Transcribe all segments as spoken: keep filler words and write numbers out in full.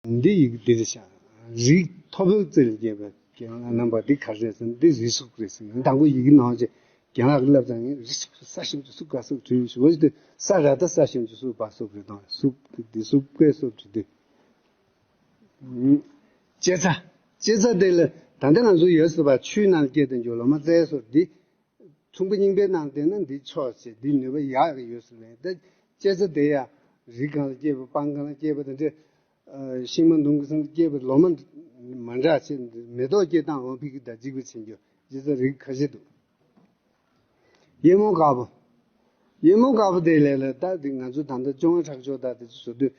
འདི་ཡི་གེ་འདི་རེད་ཤག་རིགས་ཐོར་བུའི་རྩེ་ལ་སྐྱེས་པའི་རྒན་ལགས་རྣམ་པ་འདི་ག་རེ་རེད་ཟེར་ན། འདི་རིགས་གཟུགས་རེད་ཟེར་ན། དང་པོ་ཡི་གེ་ནང་བཞིན་རྒན་ལགས་ཀྱིས་ལབ་ཙང་ངས་རིགས་གཟུགས་ས་ཞབས་ཀྱུ་གཟུགས་ག་གཟུགས་བྲིས་ཞུ་བ་ཞིག་དུས། ས་ར་ཏ་ས་ཞབས་ཀྱུ་གཟུགས་བ་གཟུགས་རེད་དང་། གཟུགས་འདི་གཟུགས་པའི་གཟུགས་བྲིས་དུས། ལྕེ་ཚ། ལྕེ་ཚ་དེ་ལ་ད་ལྟ་ང་ཚོ་ཡོད་ཟེར་བ་ཆུའི་ནང་སྐྱེས་དེ་འཇོག་ལོ་མ་རྩའི་སོར་འདི། ཚོང་པ་རྙིང་པའི་ནང་བསྡད་ན་འདི་ཆོག་ཅེས་འདི་ནུས་པ་ཡག་གི་ཡོད་ཟེར་བས། ད་ལྕེ་ཚ་དེ་ཡང་རི་སྒང་ལ་སྐྱེས་པ་སྤང་སྒང་ལ་སྐྱེས་པ་དེ་འདྲ། ཤིང་མ་དུང་གི་སང་སྐྱེས་པ་ལོ་མ་མ་འདྲ་ཆེ། མེ་ཏོག་སྐྱེ་སྟངས་འོ་ཕི་གི་དང་འཇིག་པ་ཆེན་རྒྱུ་ལྕེ་ཚ་རིགས་ཁ་ཤས་འདུག་གཡས་མོ་དཀར་པོ། གཡས་མོ་དཀར་པོ་དེ་ལས་ལ་ད་དེ་ང་ཚོ་ད་ལྟ་བཅོ་ལྔ་ཁྲག་སྦྱོར་དག་དེ་ཚོ་བཟོ་དུས་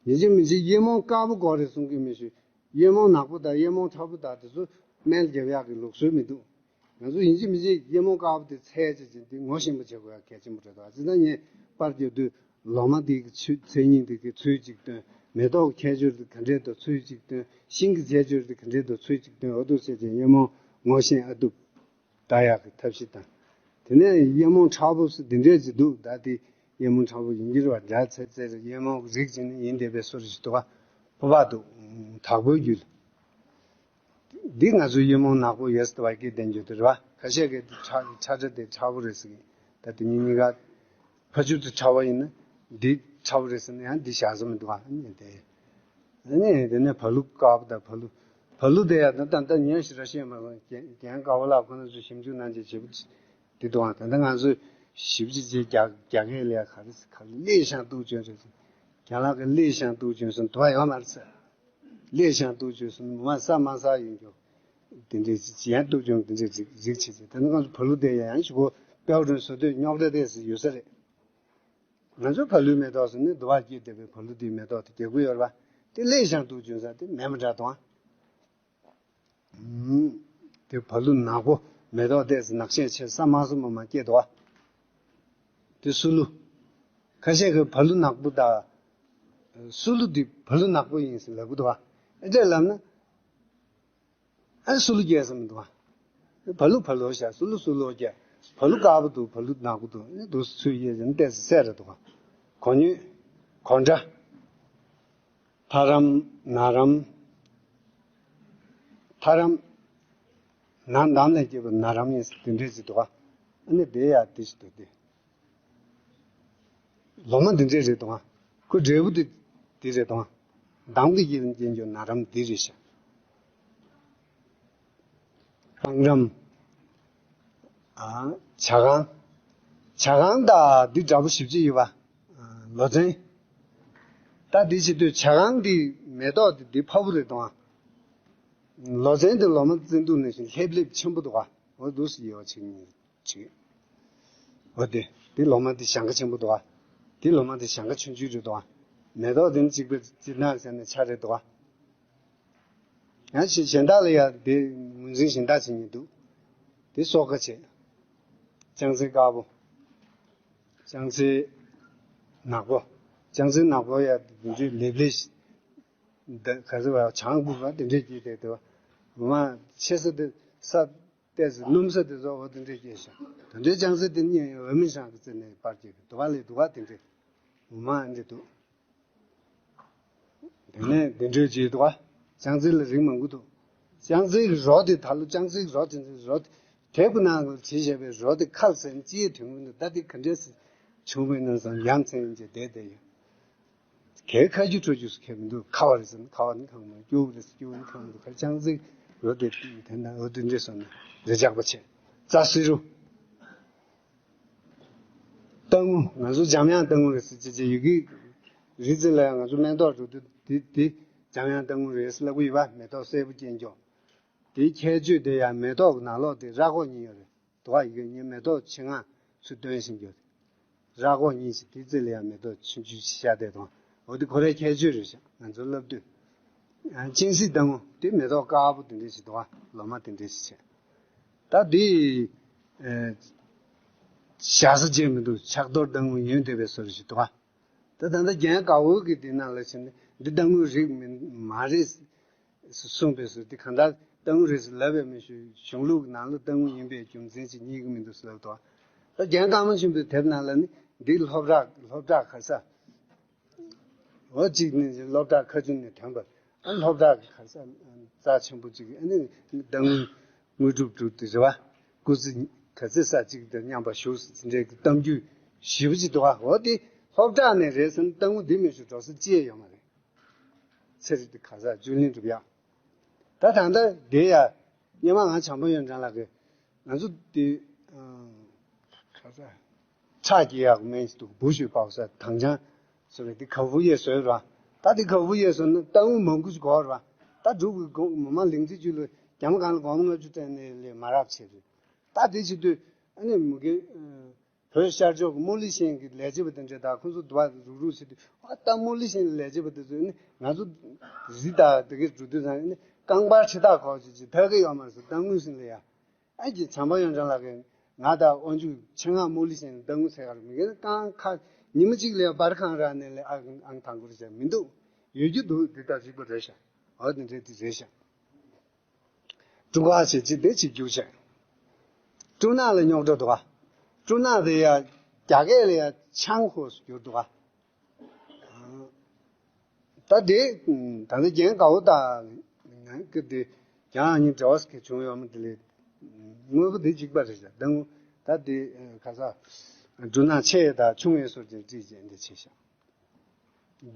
ཡིན་གཅིག་མིན་གཅིག་གཡས་མོ་དཀར་པོ་དགོས་རེད་གསུང་གི་མི་ཞུ། གཡས་མོ་ནག་པོ་དང་གཡས་མོ་ཁྲ་པོ་དང་དེ་ཚོ་སྨན་རྒྱབ་ཡག་གི་ལུགས་སྲོལ་མི་འདུག་ང་ཚོ་ཡིན་གཅིག་མིན་གཅིག་གཡས་མོ་དཀར་པོ་དེ་འཚོལ་བྱས་ཀྱི་དེ་ངོ་ཤེས་པ་བྱེད་དགོས་ཡག་གལ་ཆེན་པོ་རེད་དོ། ཅི་ལྟར་ངས་པར་རྒྱབ་དུས་ལོ་མ་དེ་གི་ཚུལ་མཚན་ཉིད་དེ་གི་ཚུལ་གཅིག་སྟོན། མེ་ཏོག་ཁྱད་ཆོས་དེ་ག་འདྲས་འདུག་ཚུལ་གཅིག་སྟོན། ཤིང་གི་ཁྱད་ཆོས་དེ་ག་འདྲས་འདུག་ཚུལ་གཅིག་སྟོན། འོ་འདུག་བྱས་ཀྱི་གཡས་མོ་ངོ་ཤེས་ཨ་ཐུབ། ལྟ་ཡག་གི་ཐབས་ཤེས་དང་། དེ་ནས་གཡས་མོ་ཁྲ་པོ་སུ་འདི་འདྲས་ཅིག་འདུག་ད་དེ་གཡས་མོ་ཁྲ་པོ་ཡིན་གྱི་རེད་བ། འདྲ་ཚེ་ཚེ་རེ་གཡས་མོ་རིགས་ཅིག་ནི་ཡིན་བསྡད་པའི་སོ་རེ་ཞིག་འདུག་བ། ཕོ་བ་འདུག་དྭགས་པོའི་རྒྱུད། འདི་ང་ཚོའི་གཡས་མོ་ནག་པོ་ཡོད་ཟེར་བ་སྐད་བསྟན་རྒྱུ་དེ་རེད་བ། ཁ་ཤས་ཀྱིས་ཁྲ་ཁྲ་ཁྲ་དེ་ཁྲ་པོ་རེད་ཟེར་གི། ད་དེ་གཉིས་གཉིས་ཀ་ཕ་ཆུ་དུ་ཁྲ་བ་ཡིན་ན་འདི་ཁྲ་པོ་རེད་ཟེར་ན་ཡང་འདི་བཞག་ས་མི་འདུག་ཨ་ནི་དེ། ཨ་ནི་དེ་ནས་བ་ལུ་དཀར་པོ་དང་བ་ལུ། བ་ལུ་དེ་ཡང་ད་ད་ད་ཉན་ཞིག་ར་ཤེས་མ་སོང་། རྒན་རྒན་དཀར་པོ་ལགས་ཁོ་ན་ཚོས་ཞིབ་འཇུག་གནང་བྱས་བྱེད་པོ་དེ་འདུག་ཨ། ད་ད་ང་ཚོས་ཞིབ་ཅིག་བྱས་རྒྱ་རྒྱ་སྐད་ལ་ཡ་ག་རེ་ག་རེ་ཀླད་ཤང་ཏུའུ་ཅོན་རེད་ཟེར། རྒན་ལགས་ཀྱིས་ཀླད་ཤང་ཏུའུ་ཅོན་སོང་དུ་བ་ཡོད་མ་རེད་ཟེར། ཀླད་ཤང་ཏུའུ་ཅོན་སོང་མ་ས་མ་ས་ཡིན་རྒྱུ། དེ་འདྲའི་ཅི་ཡང་ཏུའུ་ཅོན་དེ་འདྲའི་རིགས་རིགས་བྱེད་ཅིག་ད་ནི་ང་ཚོ་བ་ལུ་དེ་ཡང་ཞིག་གོ་དཔལ་རིན་བཟོ་དུས་རྙོག་དྲ་དེ་ཟེར་ཡོད་ས་རེད། ང་ཚོའི་བ་ལུའི་མེ་ཏོག་ཟེར་ནི་དུ་བ་སྐྱེས་བསྡད་པའི་བ་ལུ་དེའི་མེ་ཏོག་དེ་རྒྱལ་ཁུ་ཡོད་རེད་བ། དེ་ཀླད་ཤང་ཏུའུ་ཅོན་ས་དེ་མེད་མ་འདྲ་དང་། དེ་བ་ལུ་ནག་པོ་མེ་ཏོག་ལྟས་སུ་ནག་ཤས་ཆེ་ས་དམའ་ས་མོ་མ་སྐྱེས་འདུག་བ། དེ་སུ་ལུ། ཁ་ཤས་ཀྱིས་བ་ལུ་ནག་པོ་དང་། སུ་ལུ་དེ་བ་ལུ་ནག་པོ་ཡིན་ཟེར་ལབ་གི་འདུག་བ། ཨེ་འདྲས་ལབ་ན། ཨ་སུ་ལུ་སྐྱེས་ས་མི་འདུག་བ། བ་ལུ་བ་ལུ་བྱ་སུ་ལུ་སུ་ལུ་སྐྱེས། བ་ལུ་དཀར་པོ་འདུག་བ་ལུ་ནག་པོ་འདུག་ཨེ་འདུག་སུ་ཡིན་ཟེར་ན་ལྟས་སུ་གསལ་རེད་འདུག་བ། གོ་ཉོས། གོ་འདྲ། ཐ་རམ། ན་རམ། ཐ་རམ། ན་འདམ་ལས་སྐྱེས་པ་ན་རམ་ཡིན་ཟེར་དེ་འདྲས་ཅིག་འདུག་བ། ཨ་ནི་དེ་ཡ་དེ་ཞིག་འདུག་སྟེ། ལོ་མ་འདི་འདྲས་རེད་དང་། ཁོ་འབྲས་བུ་འདི་འདི་རེད་དང་། འདམ་གྱི་དབྱིབས་ཅན་གྱི་ན་རམ་འདི་རེད་ཤག་སྤང་རམ། ཨ། ཇ་གང་། ཇ་གང་དང་འདི་འདྲ་པོ་ཞིབ་ཅིག་ཡོད་པ། ཨ། ལོ་ཙན། ད་འདི་བྱེད་དུས་ཇ་གང་འདི་མེ་ཏོག་འདི་འདི་ཕ་བུ་རེད་དང་། ལོ་ཙན་འདི་ལོ་མ་བཙན་དུག་ནང་བཞིན་ལྷེབ་ལྷེབ་ཆེན་པོ་འདུག་ག་འོ་འདུག་སེ་ཡོད་ཅིག་གཉིས། ཅིག་འོ་དེ། དེ་ལོ་མ་དེ་ཞེང་ཁ་ཆེན་པོ་འདུག་ཨ། དེ་ལོ་མ་དེ་ཞེང་ཁ་ཆུང་ཆུང་རེད་འདུག་ཨ། མེ་ཏོག་དེ་ནི་གཅིག་པའི་སྤྱིར་ནག་ཟེར་ནས་ཆ་རེད་འདུག་ཨ། ཡང་ཞེ་གཞན་དག་ལ་ཡང་དེ་ངོས་འཛིན་གཞན་དག་བྱེད་མཁན་འདུག་དེ་སོགས་ཀ་བྱེད། ལྕང་ཚིལ་དཀར་པོ། ལྕང་ཚིལ་ནག་པོ། ལྕང་ཚིལ་ནག་པོ་ཡང་དེ་འདྲའི་ལེབ་ལེབ་འདི་ག་ཚོད་བ་ཆང་བུ་བ་དེ་འདྲས་སྐྱེས་ཏེ་དེ་བ། མ་ཆེ་ས་དེ་ས། ཏོག་ཙམ་སྣུམ་ས་དེ་ཚོ་འོ་དེ་འདྲས་སྐྱེས་ཤག་དེ་འདྲའི་ལྕང་ཚིལ་དེ་གཉིས་འོས་མི་ཧྲང་གི་རྩེ་ནས་པར་སྐྱེས་ཀྱི་དུ་བ་ལས་དུ་བ་དེ་འདྲས་འོ་མ་འདྲས་འདུག་དེ་ནས་དེ་འདྲས་བྱས་དུ་བ་ལྕང་ཚིལ་ལ་རིགས་མང་པོ་འདུག་ལྕང་ཚིལ་གྱི་རོ་དེ་ད་ལོ་ལྕང་ཚིལ་གྱི་རོ་དེ་ཚོའི་རོ་དེ་དེབ་ཀྱི་ནང་ལ་བྲིས་བཞག་པའི་རོ་དེ་ཁ་ལ་ཟེར་ན་ཅི་ཡི་དོན་ཀུན་འདུག་ད་དེ་ག་འདྲས་སེ་བྱུང་བའི་ནང་ཙང་ཡ་མཚན་ཡིན་གྱི་བསྡད་བསྡད་ཡོད། གལ་ཁ་རྒྱུ་འཕྲོ་རྒྱུ་སུ་ཁེལ་མི་འདུག་ཁ་བ་རེད་ཟེར་ན་ཁ་བ་ནི་ཁེལ་མི་འདུག་སྐྱུག་རེད་ཟེར་སྐྱུག་ནི་ཁེལ་མི་འདུག་ཁ་ལྕང་ཚིལ་འོ་དེ་དེ་འདྲ་འོ་དེ་འདྲ་སོང་ན་རེ་ཇག་པ་ཆེ། རྩ་སེ་རུ། རྟ་ངུ་ང་ཚོ་འཇམ་དབྱངས་རྟ་ངུ་རེད་ཟེར་ཅི་ཅི་ཡི་གེ་རིགས་ཚེ་ལ་ཡང་ང་ཚོ་སྨན་ཐོག་འགྲོ་དུས་དེ་དེ་འཇམ་དབྱངས་རྟ་ངུ་རེད་ཟེར་ལབ་གི་ཡོད་པ། མེ་ཏོག་སེར་པོ་སྐྱེས་འགྱོ། དེའི་ཁྱད་ཆོས་དེ་ཡང་མེ་ཏོག་གི་ནང་ལོགས་དེ་ར་ཀོག་གཉིས་ཡོད་རེད། དུ་བ་ཡི་གེ་གཉིས་མེ་ཏོག་ཆེ་ང་ཚུར་སྟོན་བཞིན་ཡོད། ར་ཀོག་གཉིས་ཤིག་དེའི་རྩེ་ལ་ཡང་མེ་ཏོག་ཆུང་ཆུང་ཞིག་ཤར་བསྡད་དང་། འོ་དེ་ཁོ་རའི་ཁྱད་ཆོས་རེད་ཤག་ང་ཚོ་ལབ་དུས། ཨ། གཅན་གཟན་རྟ་ངུ་དེ་མེ་ཏོག་དཀར་པོ་དེ་འདྲ་ཞིག་འདུག་བ། ལོ་མ་དེ་འདྲ་ཞིག་བྱས། ད་དེ། ཨ། བཞག་ས་བརྗེད་མི་འདུག་ཕྱག་རྡོར་རྟ་ངུ་ཡོན་བདེ་བའི་སོ་རེ་ཞིག་འདུག་བ། ད་ད་ལྟ་རྒན་དཀར་པོ་གི་དེ་ནང་ལ་ཕྱིན་ནས་འདི་རྟ་ངུའི་རིགས་མིན་མ་རེད། གསུངས་པའི་ཟུར་དེ་གང་ལྟར་རྟ་ངུ་རེད་ཟེར་ལབ་པའི་མི་ཞུ། གཞུང་ལུགས་ནང་ལ་རྟ་ངུ་ཡིན་པའི་རྒྱུ་མཚན་ཅིག་རྙེད་ཀྱི་མི་འདུག་ཟེར་ལབ་འདུག་ད་རྒན་ཀརྨ་ཆེན་པོའི་དེབ་ནང་ལ་ནི་འདི་སློབ་གྲྭ་སློབ་གྲྭ་ཁ་ས། འོ་གཅིག་ནི་སློབ་གྲྭ་ཁ་རྒྱུན་ནས་ཐོན་པ། ཨ་སློབ་གྲྭ་གི་ག་ས་རྩ་ཆེན་པོ་ཅིག་ཨ་ནི་ད་དངུལ་དངུལ་སྒྲུབ་སྒྲུབ་དེ་རེད་བ། སྐུ་ཚེ་ག་ཚོད་ས་གཅིག་དང་མཉམ་པ་བཞུགས་ཟེར་དེ་འདྲའི་གཏམ་རྒྱུད་ཞེ་པོ་ཅིག་འདུག་བ། འོ་དེ་སློབ་གྲྭ་ནས་རེད་ཟེར་ན་ལྟད་མོ་འདི་མི་ཞུ་འགྲོ་ས་ཅི་ཡང་ཡོད་མ་རེད། ཚེ་རིང་དེ་ག་ས་ཅུ་ལིན་འགྲུབ་ཡག་ད་ད་ལྟ་དེ་ཡ་སྔོན་མ་ང་བྱམས་པ་ཡོན་ཀྲང་ལགས་ཀྱིས་ང་ཚོ་དེ་ག་ས་ཁྲག་སྐྱེལ་ཡག་སྨན་ཞིག་འདུག་བུ་ཞུས་པའོ་ས་དང་ཅང་ཟེར་བའི་དེ་ག་བུ་ཡས་བཟོས་ར། ད་དེ་ག་བུ་ཡས་བཟོས་ན་ལྟད་མོ་མང་པོ་ཞིག་གོ་ར། ད་འབྲུག་གི་སྒོ་མོ་མ་ལིང་ཙི་ཅུ་ལ་རྒྱ་མ་གང་ལ་སྒོར་མོ་ལྔ་བཅུ་སྤྲད་ནས་ལས་མ་རག་བྱས་རེད། ད་དེ་བྱེད་དུས་ཨ་ནི་མུ་གེ་བོད་ཤར་ཕྱོགས་ཀྱི་རྨོ་ལི་ཤན་གྱི་ལས་བྱེད་པ་དེ་འདྲས་དང་ཁོང་ཚོ་དུ་བ་རུག་རུག་བྱེད་དུས་ཨ་ད་རྨོ་ལི་ཤན་གྱི་ལས་བྱེད་པ་དེ་ཚོས་ནི་ང་ཚོ་རི་དྭགས་དེ་གའི་འགྲོ་དུས་ཙང་ནི་རྐང་པར་ཁྲི་ཐག་གོག་ཅིག་ཅིག་ཐག་གི་ཡོད་མ་རེད་ཟེར་ད་དངུལ་སྲིན་ལ་ཡ། ཨ་ཀྱི་བྱམས་པ་ཡོན་ཀྲང་ལགས་ཀྱིས་ང་དང་དབོན་ཕྱུག་ཆེད་མངགས་རྨོ་ལི་ཤན་གྱི་ལྟ་དངུལ་ཚད་ག་རེ་མི་དགོས་རྐང་ཁ་ཉི་མ་གཅིག་ལ་ཡ་པར་ཁང་རག་ནས་ལས་ཨང་ཨང་དང་པོ་རེད་བྱ་མི་འདུག་ཡོད་རྒྱུ་འདུག་འདི་ལྟར་རིག་པ་རེད་ཤག་འོ་དེ་འདྲས་དེ་རེད་ཤག་ཀྲུང་ཧྭ་ཞེས་ཅི་དེ་ཅིག་རྒྱུག་བྱས། ཀྲུང་ནག་ལ་རྙོག་དྲ་འདུག་ག་ཀྲུང་ནག་དེ་ཡ་རྒྱ་སྐད་ལ་ཡ་ཆང་ཧོ་ཟེར་གྱུར་འདུག་ག་ད་དེ་ད་ལྟ་རྒན་དགའ་བོ་དང་ང་སྐབས་དེ་རྒྱང་ཉིན་འབྲེལ་བ་ཟེར་མཁན་བྱུང་ཡོད་མ་དེ་ལས་དངོས་པོ་དེ་གཅིག་པ་རེད་ཤག་ད་ད་དེ་ཁ་ས་ཀྲུང་ནག་ཆེ་ཡ་དང་ཆུང་ཡ་སོར་ཅན་བྲིས་བྱས་འདི་བྱས་ཤག་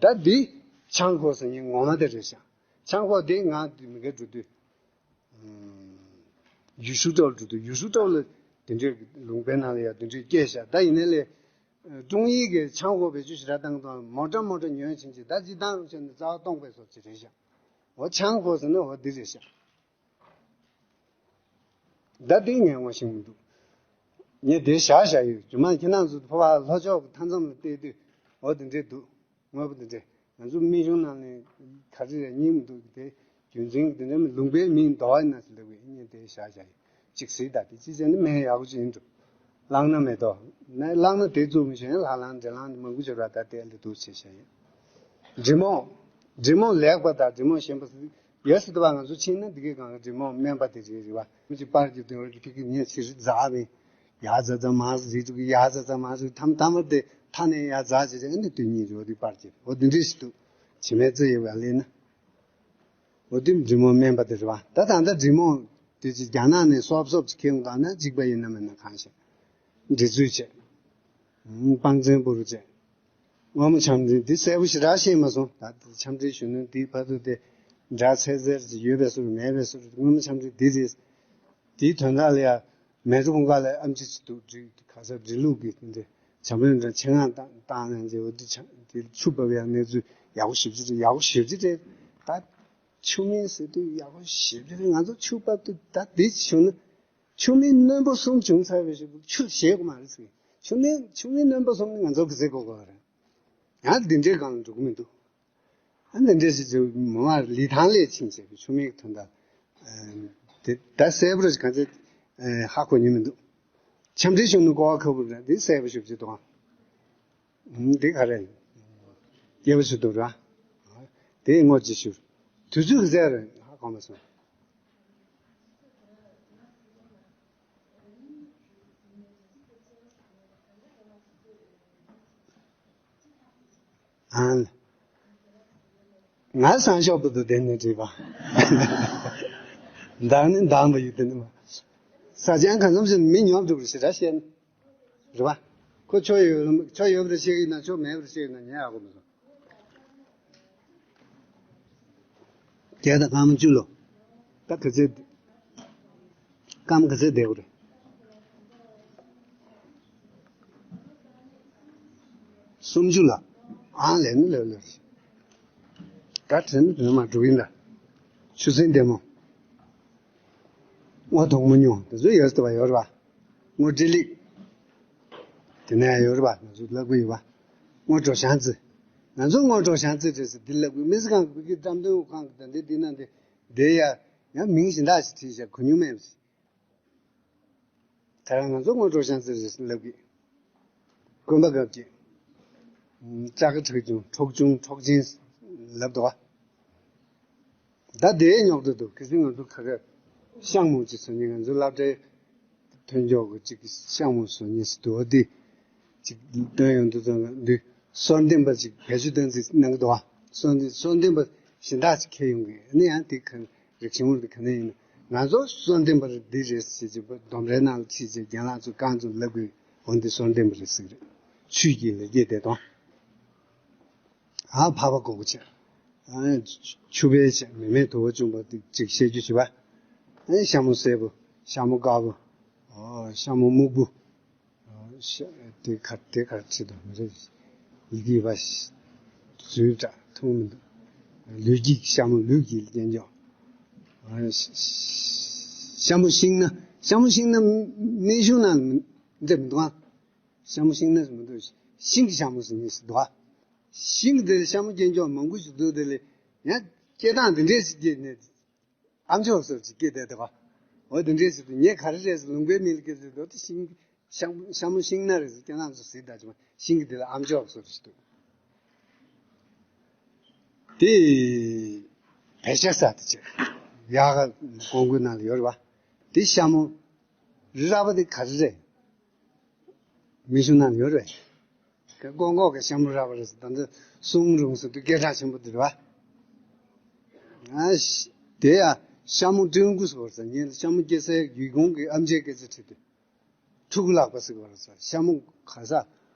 ད་འདི་ཆང་ཁོག་ཟེར་མཁན་ངོ་མ་དེ་རེད་ཤག་ཆང་ཁོག་དེ་ང་དེ་མི་འགའ་འགྲོ་དུས་ཡུས་ཧྲུའུ་ཀྲོའུ་འགྲོ་དུས་ཡུས་ཧྲུའུ་ཀྲོའུ་ལ་དེ་འདྲའི་ལུང་པའི་ནང་ལ་ཡ་དེ་འདྲའི་སྐད་ཤག་ད་ཡིན་ནའི་ལས་ཀྲུང་ཡིག་གི་ཆང་ཁོག་བེད་སྤྱོད་ཞེ་དྲག་བཏང་དང་མོ་ཊ་མོ་ཊ་ཉོས་ཕྱིན་ཅི་ད་ཅི་བཏང་རུ་ཕྱིན་ནས་རྩ་བ་སྟོང་པའི་སོར་ཅི་རེད་ཤག་འོ་ཆང་ཁོག་ཟེར་ན་འོ་འདི་རེད་ཤག་ད་དེ་ངས་ངོ་ཤེས་མི་འདུག་ངས་དེ་བཞག་བཞག་ཡོད། རྒྱུ་མ་ཁྱེད་རང་ཚོ་ཕོ་བ་ལྷོ་ཕྱོགས་ཀྱི་མཐའ་མཚམས་ལ་བལྟས་དུས་འོ་དེ་འདྲས་འདུག་དངོས་པོ་དེ་འདྲས་ང་ཚོ་སྨན་གཞུང་ནང་ནས་ག་རེ་རེ་རྙེད་མི་འདུག་དེ་རྒྱུ་མཚན་གྱི་དེ་འདྲ་མི་ལུང་པའི་མིང་འདོགས་ཡིན་ན་ཟེར་ལབ་ཡིན། ངས་དེ་བཞག་བཞག་ཡོད། གཅིག་གཟིགས་ད་དེ་ཅི་བྱས་ན་སྨན་ཡག་པོ་ཅིག་ཡིན་འདུག་བླངས་ན་མེ་ཏོག་ན་བླངས་ན་དེ་བཙུགས་མི་ཤེས་ན་ལྷ་ལང་འདྲེ་ལང་མང་པོ་བྱོས་ར་ད་དེ་ལས་འདུག་བྱས་བཞག་ཡོད། འབྲི་མོག་འབྲི་མོག་ལེགས་པ་དང་འབྲི་མོག་ཞན་པ་ཟེར། ཡོད་སྲིད་དུ་བ་ང་ཚོ་ཕྱིན་ན་འདི་གའི་སྒང་གི་འབྲི་མོག་སྨན་པ་དེ་རེད་རེད་བ། མི་གཅིག་པར་གྱི་དོན་རེད་ཕི་གི་ངས་ཕྱིར་རྫ་བས་ཡ་ཛ་ཛ་མ་རེད་འགྲོ་གི་ཡ་ཛ་ཛ་མ་རེད་ཐམ་ཐམ་དེ་ཐ་ནས་ཡ་ཛ་ཅེ་ཅེ་ཨ་ནི་དུས་གཉིས་རེད་འོ་དེ་པར་གྱི་འོ་དེ་འདྲས་ཞིག་འདུག་བྱེ་མའི་རྩེ་ཡོད་བ་ལས་ན་འོ་དེ་འབྲི་མོག་སྨན་པ་དེ་རེད་བ། ད་ད་ལྟ་འབྲི་མོག་དེ་ཅི་རྒྱ་ནག་ནས་སོབ་སོབ་ཅིག་ཁྱེར་འོང་དང་ན་གཅིག་པ་ཡིན་ན་མིན་ན་གང་ཤེས་འབྲི་ཚུལ་བྱས། སྤང་རྩེན་པུ་རུ་བྱས། སྔོན་མོ་འཆམ་འདི་འདི་གསལ་པོ་ཞེ་དྲག་ཤེས་མ་སོང་། ད་འཆམ་འདྲིའི་གཞོན་ནུ་འདིའི་བར་དུ་དེ་འདྲ་ཚད་ཚད་ཅིག་ཡོད་པའི་སུ་རུ་མེད་པའི་སུ་རུ་སྔོན་མོ་འཆམ་འདྲི་འདི་རེད། དེའི་དོན་དག་ལ་ཡ་མལ་གྲོ་གུང་དཀར་ལ་ཨམ་ཆི་ཅིག་འདུག་འདྲི་ག་ས་འདྲི་ལུགས་ཀྱི་འདི་འཆམ་རིན་འདྲ་ཆེ་ངང་བཏང་བཏང་ནས་འདི་འོ་འདི་འཆམ་འདི་ཆུ་བབས་ཡ་གནས་ཚུལ་ཡག་པོ་ཞེ་པོ་ཅིག་རེད། ཡག་པོ་ཞེ་པོ་ཅིག་རེད། ད་ཆུ་སྨན་ཟེར་དུས་ཡག་པོ་ཞེ་པོ་ཅིག་རེད། ང་ཚོ་ཆུ་བབས་དུས་ད་འདི་བྱུང་ན། ཆུ་སྨན་རྣོན་པོ་གསུམ་བྱུང་ཚར་བའི་ཞིག་ཆུ་བཞེས་དགོས་མ་རེད་ཟེར། ཆུ་སྨན་ཆུ་སྨན་རྣོན་པོ་གསུམ་ནི་ང་ཚོ་གི་ཟེར་དགོས་དགོས་རེད། ཡང་འདི་འདྲའི་སྒང་ལ་འགྲོ་གི་མི་འདུག་ཨ་འདི་འདྲའི་ཞིག་ཅིག་མ་མ་ལི་ཐང་ལས་ཕྱིན་བྱས་པའི་ཆུ་སྨན་གྱི་དོན་དག་དེ་ད་གསལ་པོ་རེད། ག་ཚོད་ཧ་གོ་ཉན་མི་འདུག་འཆམ་འདྲི་ཞུ་ནི་གོ་བ་ཁ་བུ་རེད། འདི་གསལ་པོ་ཞུ་བྱེད་དོ། འདི་ག་རེ། སྐྱེ་བ་ཆུ་དུག་ར། དེ་ངོ་ཅི་ཞུ། དུས་ཚོད་གི་ཟེར་རེད་ཧ་གོ་མ་སོང་། ཨང་། ང་སང་ཞོགས་པོ་དུ་དེ་ནས་བྲིས་པ། མདང་ནི་མདང་བ་ཡོད་དེ་ནི་མ། ས་ཆ་གང་འཚམ་ཞིག་མི་ཉོབ་འགྲོ་གི་ཞེ་དྲག་བཤད་ནི། རེད་བ། ཁོ་ཆོ་ཡོད་ཆོ་ཡོད་པར་བཤད་ཀྱི་ན་ཆོ་མེད་པར་བཤད་ཀྱི་ན་ཉན་ཡག་པོ་མི་སོང་། བརྒྱད་དང་སྐར་མ་བཅུ་ལོ། ད་ག་ཚོད། སྐར་མ་ག་ཚོད་བསྡད་དགོས་རེད། སུམ་ཅུ་ལ། ཨང་ལས་ནི་ལས་ལས། ད་དྲན་ནི་དྲན་མ་འགྲོ་ཡིན་ད། ཆུ་སྲིན་ལྟད་མོ། སྔོ་དོག་མོ་ཉུང་དེ་ཚོ་ཡོད་ཟེར་བ་ཡོད་རེད་བ། སྔོ་ཏྲི་ལིག་དེ་ནས་ཡོད་རེད་བ། ང་ཚོ་ལབ་གི་ཡོད་བ། སྔོ་གྲོ་ཞང་ཙི། ང་ཚོ་སྔོ་གྲོ་ཞང་ཙི་རེད་ཟེར་འདི་ལབ་གི་མི་སི་ཁང་གི་བོད་ཀྱི་བཀྲམ་སྟོན་ཁང་གི་ད་འདི་འདི་ན་འདི་འདི་ཡ་ཡང་མིང་གཞན་དག་ཞིག་བྲིས་བཞག་གོ་མྱོང་མེད་པ་ཞིག་ད་རང་ང་ཚོ་སྔོན་འགྲོ་ཤང་ཚེ་རེད་ལབ་གི། དགོན་པ་སྐབས་ཀྱི། ལྕགས་ཀ་ཁྲག་ཆུང་ཁྲོག་ཆུང་ཁྲོག་ཆེན་ལབ་འདུག་བ། ད་དེའི་རྙོག་དྲ་འདུག་གལ་སྲིད་ང་ཚོ་ག་རེ་ཤང་མོ་ཅིག་ཟེར་ནས་ང་ཚོ་སློབ་གྲྭའི་ཐོན་ཕྱོགས་ཀྱི་ཅིག་ཤང་མོ་ཟེར་ནས་སུ་འདུག་བ་འདི་ཅིག་སྟོན་ཡོང་དུས་ཙང་འདི་སོར་འདེམས་པ་ཅིག་བེད་སྤྱོད་གཏོང་རྩིས་གནང་གི་འདུག་བ། སོར་འདེམས་སོར་འདེམས་པ། གཞན་དག་ཅིག་ཁྱེར་ཡོང་གི། ཨ་ནི་ཡང་དེ་ག་རེ་ཆེན་མོ་དེ་ག་ནས་ཡིན་ན། ང་ཚོ་གསོལ་འདེབས་པ་རེད། འདི་རེད་ཟེར་བྱས་ལྡུམ་རའི་ནང་ལ་ཁྲིད་བྱས་རྒན་ལགས་ཚོ་རྐང་ཚོ་ལབ་དགོས། འོ་འདི་གསོལ་འདེབས་པ་རེད་ཟེར་གི་རེད། ཆོས་ཀྱི་ལས་ཀྱི་བདེ་སྟོང་། ཨ་འཕགས་པ་གོ་དགུ་བྱས། ཨ་ཆུ་བེད་བྱས། མེ་མེ་དུ་བ་བཅུམ་པ་དེ་ཅིག་བཤད་རྒྱུ་བྱས་པ། ཨ་ཤ་མོ་སེར་པོ། ཤ་མོ་དཀར་པོ། ཨོ་ཤ་མོ་སྨུག་པོ། ཨོ་ཤ་དེ་ག་དེ་ག་ཆེད་དུ་མི་རེད། ཡི་གེ་བ་ཞིག་འཛུལ་དྲག་མཐོང་མི་འདུག་ལུས་ཀྱི་ཤ་མོ། ལུས་ཀྱི་རྒྱན་འཇོག་ཨོ་ཤ་ཤ་མོ་ཤིང་སྣ། ཤ་མོ་ཤིང་སྣ་གནས་གཞུང་ནང་འདྲ་མི་འདུག་ཨ། ཤ་མོ་ཤིང་སྣ་ཟེར་མི་འདུག་ཤིང་གི་ཤ་མོ་ཟེར་ནི་ཞིག་འདུག་ཤིང་དེ་ལ་ཤ་མོ་རྒྱན་འཇོག་མང་པོ་ཞིག་འདུག་དེ་ལས་ཡང་སྐད་གདངས་འདི་འདྲས་ཤིག་སྐྱེས་ནས་ཨམ་ཅོག་སོགས་ཀྱི་སྐད་བསྡད་འདུག་འོ་དེ་འདྲས་ཞིག་འདུག་ངས་ག་རེ་རེད་ཟེར། ལུང་པའི་མི་ལ་སྐད་ཟེར་འདུག་དེ་ཤིང་ཤ་མོ་ཤ་མོ་ཤིང་སྣ་རེད་ཟེར། སྐད་གདངས་སུ་ཟེར་ད་ཅི་མ་ཤིང་གི་དེ་ལ་ཨམ་ཅོག་སོགས་ཞིག་འདུག་དེ་བེ་ཤ་ཟ་དེ་བྱས། ཡག་ག་ཀོང་ཀུའི་ནང་ལ་ཡོད་རེད་པ། དེ་ཤ་མོ་རི་ར་བ་དེ་ག་རེ་རེད། མིང་གཞུང་ནང་ཡོད་རེད། ཀོང་ཀོ་གི་ཤ་མོ་ར་བ་རེད་ཟེར། ད་ལྟ་སུང་རུང་ཟེར་དུས་སྐད་གྲགས་ཆེན་པོ་དེ་རེད་པ། ཨ་ཤ་དེ་ཡ་ཤ་མོ་སྤྲེའུ་སྐུ་ཟེར་བ་རེད་ཟེར། ངས་ཤ་མོ་སྐྱེ་སའི་ཡུལ་ཁོངས་ཀྱི་ཨམ་ཅོག་སྐད་ཆ་དྲིས་དུས། ཕྲུ་གུ་ལག་པ་ཟེར་བ་རེད་ཟེར། ཤ་མོ་ག་ས་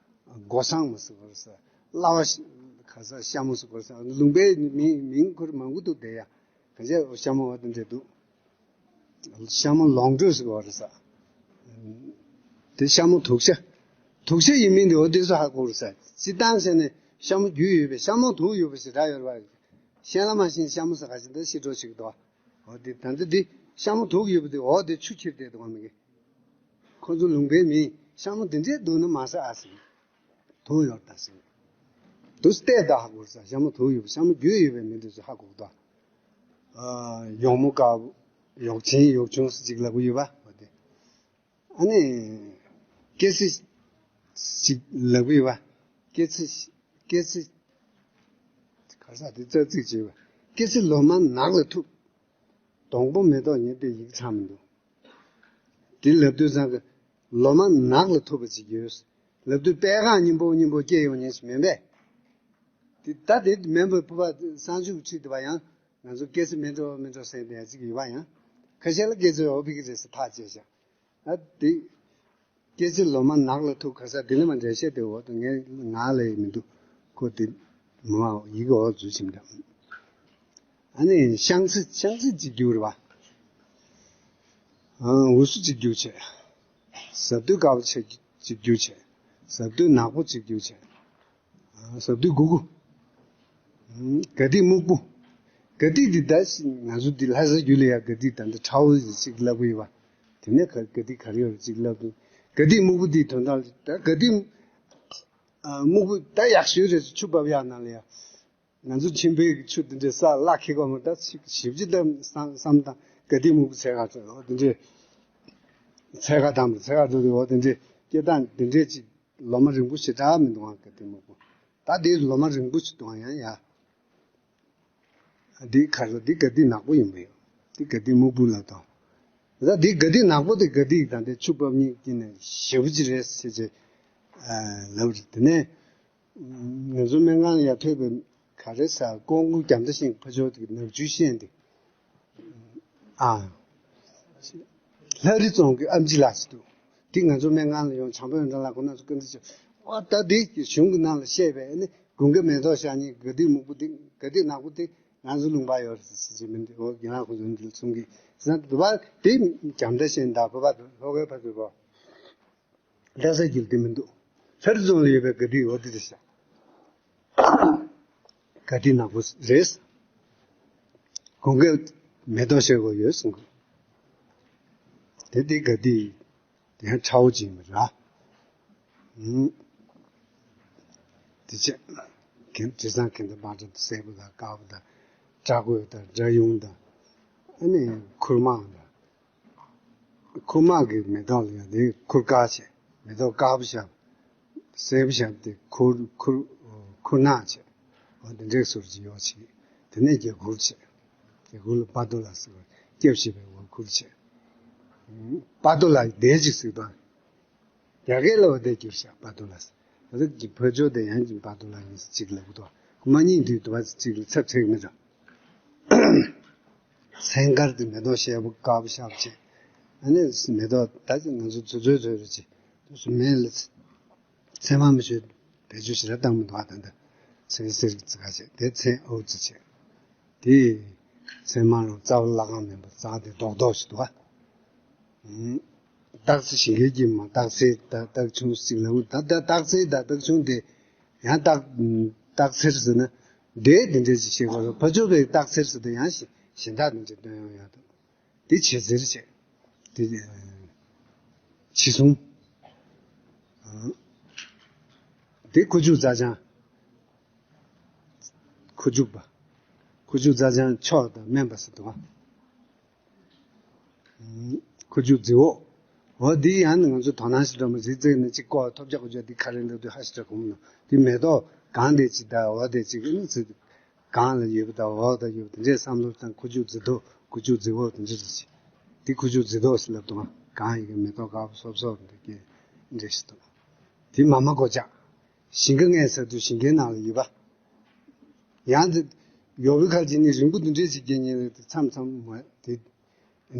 སྒོ་སྲུང་མ་ཟེར་བ་རེད་ཟེར། གླ་བ་ཤ་ག་ས་ཤ་མོ་ཟེར་བ་རེད་ཟེར། ལུང་པའི་མིང་མིང་ཁོ་རང་མང་པོ་འདུག་དེ་ཡ། ག་ཚད་ཤ་མོ་བ་དེ་འདྲ་འདུག་ཤ་མོ་ལོང་སྤྲོད་ཟེར་བ་རེད་ཟེར། དེ་ཤ་མོ་དུག་ཤ། དུག་ཤ་ཡིན་མིན་དེ་འོ་དེ་ཚོ་ཧ་གོ་རེད་ཟེར། སྤྱིར་བཏང་བྱས་ནས་ཤ་མོ་རྒྱུས་ཡོད་པའི་ཤ་མོ་དུག་ཡོད་པ་ཞེ་དྲག་ཡོད་རེད་པ། ཤ་ལ་མ་ཤེས་ཤ་མོ་ཟེར་ག་ཞིག་འདི་ཤི་འགྲོ་ཞིག་འདུག་འོ་དེ་ད་འདི་འདི་ཤ་མོ་དུག་ཡོད་པ་དེ་འོ་དེ་ཆུ་ཁྱེར་བསྡད་འདུག་བ་མི་གི། ཁོ་ཚོ་ལུང་པའི་མིས་ཤ་མོ་དེ་འདྲའི་འདུག་ན་མ་ཟ་ཨ་ཟེར། དུག་ཡོད་ད་ཟེར། དུག་སྟེ་ད་ཧ་གོ་ས། ཤ་མོ་དུག་ཡོད་པ། ཤ་མོ་རྒྱུས་ཡོད་པའི་མི་དེ་ཚོ་ཧ་གོ་གི་འདུག་ཨ་ཡོག་མོ་དཀར་པོ། ཡོག་ཆེན་ཡོག་ཆུང་ཟེར་ཅིག་ལབ་ཀྱི་ཡོད་པ་འོ་དེ། ཨ་ནི་སྐེ་ཚེ་ཅིག་ལབ་ཀྱི་ཡོད་པ། སྐེ་ཚེ་སྐེ་ཚེ་ག་ས་དེ་ཙག་ཙིག་བྱེད་པ། སྐེ་ཚེ་ལོ་མ་ནག་ལ་ཐུག་སྡོང་པོ་མེ་ཏོག་ཉེར་བདུན་ཡིག་ཚང་མི་འདུག་དེ་ལབ་དུས་ཙང་གི་ལོ་མ་ནག་ལ་ཐུག་པ་ཅིག་ཡོད། ལབ་དུས་པད་ཁ་སྙིང་པོ་སྙིང་པོ་སྐྱེ་ཡོང་མཁན་ཞིག་མིན་པས། དེ་ད་དེ་མིན་པའི་ཕུ་པ་སང་ཆུ་ཁྲིད་དེ་བ་ཡང་ང་ཚོ་སྐེ་ཚེ་མི་འགྲོ་མི་འགྲོ་ཟེར་ནས་ཅིག་ཡོད་པ་ཡང་། ཁ་ཤས་ལ་སྐེ་ཚེ་འོ་ཕི་གི་རེད་ཟེར་ཐག་བཅད་བཞག་ཨ་དེ། སྐེ་ཚེ་ལོ་མ་ནག་ལ་ཐུག་ག་ས་དེ་ནི་མ་འགྲེལ་བཤད་དེ་འོག་ཏུ་ངས་ངག་ལས་མི་འདུག་ཁོ་དེ་མོ་ཡི་གེ་འོག་འཛུལ་ཕྱིན་འདྲ། ཨ་ནི་ཤང་ཚི་ཤང་ཚི་གཅིག་གྱུར་བ། འུ་སུ་གཅིག་གྱུར་བྱས། ཟབ་དོན་དཀར་པོ་ཆེ་གཅིག་གྱུར་བྱས། ཟབ་དོན་ནག་པོ་གཅིག་གྱུར་བྱས། ཟབ་དོན་དགུ་དགུ། དགའ་སྡིག་སྨུག་པོ། དགའ་སྡིག་འདི་ད་ང་ཚོ་འདི་ལྷ་ས་རྒྱུད་ལ་ཡང་དགའ་སྡིག་ད་འདི་ཁྲ་བོ་ཞིག་ལབ་ཀྱི་ཡོད་པ། དེ་ནས་ག་དགའ་སྡིག་ག་རེ་ཡོད་ཅིག་ལབ་དུས། དགའ་སྡིག་སྨུག་པོ་འདིའི་དོན་དག་ལ་ད་དགའ་སྡིག་སྨུག་པོ་ད་ཡག་ཤོས་རེད། ཆུ་འབབ་ཡག་ནང་ལ་ཡང་ང་ཚོ་ཆེན་པོའི་ཆུ་འདི་འདྲའི་ས་བླ་ཁེ་གོ་མ་ད་ཞིབ་ཅིག་ད་བསམ་བསམ་དང་དགའ་སྡིག་སྨུག་པོ་ཚད་ག་ཚོད་འོ་འདི་འདྲའི་ཚད་ག་དང་ཚད་ག་འགྲོ་དུས་འོ་འདི་འདྲའི་སྐད་གདངས་འདི་འདྲའི་ཅིག་ལོ་མ་རིང་པོ་ཞེ་དྲག་མི་འདུག་ཨང་། དགའ་སྡིག་སྨུག་པོ། ད་དེ་ལོ་མ་རིང་པོ་ཞིག་འདུག་ཨང་ཡང་ཡ། འདི་ག་རེ་འདི་དགའ་སྡིག་ནག་པོ་ཡིན་པ་ཡོད། འདི་དགའ་སྡིག་སྨུག་པོ་ལབ་དང་། ད་འདི་དགའ་སྡིག་ནག་པོ་དེ་དགའ་སྡིག་དང་དེ་ཆུ་འབབ་གཉིས་ཀྱི་ནས་ཞེ་པོ་ཅིག་རེད་ཟེར་བྱས་ལབ་རེད། དེ་ནས་ང་ཚོ་སྨན་ཁང་ལ་ཡར་ཐོན་པའི་ག་རེ་ཟ་ཀོང་ཀུ་རྒྱ་མདའ་ཤེས་ཕ་ཇོ་དེ་ནག་ཆུ་ཤེས་འདི། ཨ། ལྷ་རི་རྫོང་གི་ཨམ་ཆི་ལགས་ཤིག་འདུག་དེ་ང་ཚོ་སྨན་ཁང་ལ་ཡོང་བྱམས་པ་ཡོན་ཏན་ལགས་ཁོང་རྣམ་ཚོ་བཀའ་འདྲི་བྱས། ཨོ་ད་དེ་གཞུང་གི་ནང་ལ་བཤད་པའི་ནི་དགུན་ཁའི་མེ་ཏོག་ཤར་ཉིན་དགའ་སྡིག་སྨུག་པོ་དེ་དགའ་སྡིག་ནག་པོ་དེ་ང་ཚོ་ལུང་པ་ཡོད་རེད་ཟེར་གྱི་མི་འདུག་འོ་རྒན་ལགས་ཁོང་ཚོ་འདི་ལ་གསུང་གི་ཟེར་ན་དུ་བ་དེ་རྒྱ་མདའ་ཤེས་ད་བོད་པ་ལྷོ་ཁའི་ཕ་ཚོད་པོ། ལྷ་ས་རྒྱུད་དེ་མི་འདུག་ལྷ་རི་རྫོང་ལ་ཡོད་པའི་དགའ་སྡིག་འོ་དེ་རེད་ཤག་དགའ་སྡིག་ནག་པོ་རེད། དགུན་ཁའི་མེ་ཏོག་ཤར་གོ་ཡོད་གསུང་གི། དེ་དེ་དགའ་སྡིག་དེ་ཡང་ཁྲ་བོ་ཅིག་ཡིན་པ་ར། ཨུམ། དེ་ཆེ། གན་དེ་སང་གན་དེ་མ་འདྲ་སེར་པོ་དང་དཀར་པོ་དང་སྤྲ་རྒོད་དང་སྦྲ་ཡུང་དང་། ཨ་ནི་ཁུར་མང་དང་། ཁུར་མང་གི་མེ་ཏོག་ལ་ཡང་དེ་ཁུར་དཀར་བྱས། མེ་ཏོག་དཀར་པོ་བཞག་སེར་པོ་བཞག་དེ་ཁུར་ཁུར་ཁུར་ནག་བྱས། འོ་དེ་འདྲའི་ཟུར་གྱི་ཡོག་བྱས། དེ་ནས་རྒྱ་གུར་བྱས། རྒྱ་གུར་ལ་པ་ཏོ་ལ་ཟེར་བ་སྐྱབས་བྱས་པའི་འོ་གུར་བྱས། པ་ཏོ་ལ་དེ་ཅིག་ཟེར་དང་། རྒྱ་སྐད་ལ་འོ་དེ་བསྒྱུར་བཞག་པ་ཏོ་ལ་ཟེར། ད་ལྟ་ཕར་ཕྱོགས་དེ་ཡང་ཅིག་པ་ཏོ་ལ་ཡིན་ཅིག་ལབ་གི་འདུག་མ་རྙེད་དུས་དུ་བ་ཅིག་ལ་ཚབ་ཚེག་མི་འདྲ། ཚན་དཀར་དེ་མེ་ཏོག་ཞེ་པོ་དཀར་པོ་ཤར་བྱས། ཨ་ནི་མེ་ཏོག་ད་ཅི་ང་ཚོ་ཚོད་ཚོད་ཚོད་རེ་བྱས། དུས་སུ་མེ་ལ་ཚེར་མ་མི་ཆོད་བེད་སྤྱོད་ཞེ་དྲག་བཏང་མི་འདུག་ད་ལྟ་ཚེར་སེར་གྱི་ཙི་ག་བྱས་དེ་ཚེར་ཨོ་ཙི་བྱས། དེ་ཚེར་མ་རང་རྩ་བ་བླ་གང་མེད་པ་རྩ་དེ་རྡོག་རྡོག་ཞིག་འདུག་ཨ། སྟག་རྩེ་ཞིང་ཁའི་དཀྱིལ་མ་སྟག་རྩེ་ད་སྟག་ཆུང་ཟིག་ལ་འུ་ད་ད་སྟག་རྩེ་ད་སྟག་ཆུང་དེ་ཡང་སྟག་སྟག་ཚེར་ཟེར་ན་དེ་དེ་འདྲས་ཅིག་བཤད་དགོས་རེད། ཕ་ཇོ་བའི་སྟག་ཚེར་ཟེར་དེ་ཡང་གཞན་དག་དེ་འདྲས་སྟོན་ཡོང་ཡག་འདུག་དེ་བྱེ་ཚེར་བྱས། དེ་བྱེ་ཟུང་། དེ་ཁུ་བྱུག་རྩྭ་ལྗང་། ཁུ་བྱུག་པ། ཁུ་བྱུག་རྩྭ་ལྗང་མཆོག་དང་སྨན་པ་ཟེར་འདུག་ཨ། ཁུ་བྱུག་རྫི་བོ། འོ་འདི་ཡང་ང་ཚོ་དོ་སྣང་ཞིག་འགྲོ་མ་རིག་རྩལ་ནས་གཅིག་ཀོ་ཐོབ་རྒྱག་གོ་རྒྱག་འདི་ཁ་རེ་འདྲ་འདུག་ཧ་ཞིག་འདྲ་གོ་མ་ནོ། འདི་མེ་ཏོག་གང་དེ་གཅིག་ད་འོ་དེ་གཅིག་ཨ་ནི་ཚེ་གང་ལ་ཡོད་པ་ད་འོ་ད་ཡོད་པ་དེ་འདྲས་བསམ་བློ་བཏང་ཁུ་བྱུག་རྫི་མདོག་ཁུ་བྱུག་རྫི་བོ་དེ་འདྲས་རེད། འདི་ཁུ་བྱུག་རྫི་མདོག་ཟེར་ལབ་འདུག་ཨ། གང་ཡིན་གི་མེ་ཏོག་དཀར་པོ་སོབ་སོབ་འདི་སྐད་འདྲས་ཞིག་འདུག་འདི་མ་མ་སྒོ་ལྕགས། ཞིང་ཁ་ངས་ཟེར་དུས་ཞིང་ཁའི་ནང་ལ་ཡོད་པ། ཡང་དེ་ཡོ་བི་ཁ་ཅིག་ནི་རིང་པོ་འདི་འདྲས་ཅིག་རྒྱན་ཉེ་རེད་དེ་མཚམས་མཚམས་མ་དེ་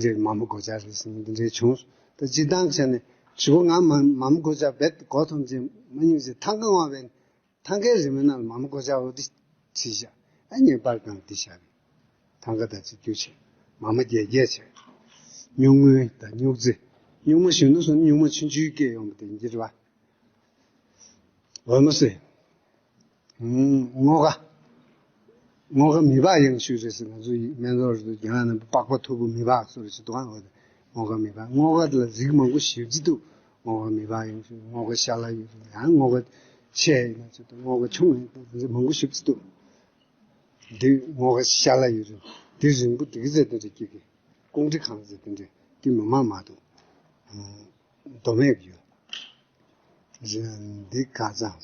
འདྲས་མ་མོ་གོ་ཆ་རེད་ཟེར་ནས་འདི་འདྲས་བྱུང་། ད་སྤྱིར་བཏང་བྱས་ནས་ཞུ་གོ་ང་མ་མ་མོ་གོ་ཆ་རྦད་གོ་ཐོམ་ཅན་མ་ཉུང་ཅིག་ཐང་ག་ངོ་བས་ཐང་གའི་རི་མོའི་ནང་ལ་མ་མོ་གོ་ཆ་འོ་དེ་བྲིས་བཞག་ཨ་ངས་པར་གང་འདི་བཞག་རེད། ཐང་ག་ད་ཅིག་རྒྱུ་བྱས་མ་མོ་རྒྱས་རྒྱས་བྱས། སྨྱུག་མོ་ད་སྨྱུག་རྩེ། སྨྱུག་མོ་གཞོན་ནུ་སོང་སྨྱུག་མོ་ཆུང་ཆུང་སྐྱེས་ཡོང་བ་དེ་འགྱུར་བ། འོད་མ་སེ། ཨུམ། རྔོ་ཁ། རྔོ་ཁ་མི་ཕག་ཡང་ཤོས་རེད་ཟེར། ང་ཚོ་ཡི་སྨན་ཚོགས་རེད་འདུག་རྒྱ་ནག་ནང་པགས་པ་མཐུག་པོ་མི་ཕག་སུ་རེད་ཟེར་འདུག་ག་འོ་དེ་རྔོ་ཁ་མི་ཕག་རྔོ་ཁ་ལ་རིགས་མང་པོ་ཞེ་པོ་ཅིག་འདུག་རྔོ་ཁ་མི་ཕག་ཡང་ཤོས། རྔོ་ཁ་ཤ་ལ་ཡོད་རེད། ཡང་རྔོ་ཁ་ཆེ་ཡིན་ན་ཆེ་འདུག་རྔོ་ཁ་ཆུང་ཡིན་ན་རིགས་མང་པོ་ཞེ་པོ་ཅིག་འདུག་འདི་རྔོ་ཁ་ཤ་ལ་ཡོད་རེད། འདི་རིང་པོ་འདི་གི་ཟེར་དེ་འདྲ་སྐྱེ་གི་ཀོང་ཁྲི་གང་ཟེར་དེ་འདྲ་སྐྱེ་མི་མང་མ་འདུག་མདོ་སྨད་ཡོད། འདི་ཁ་ཚང་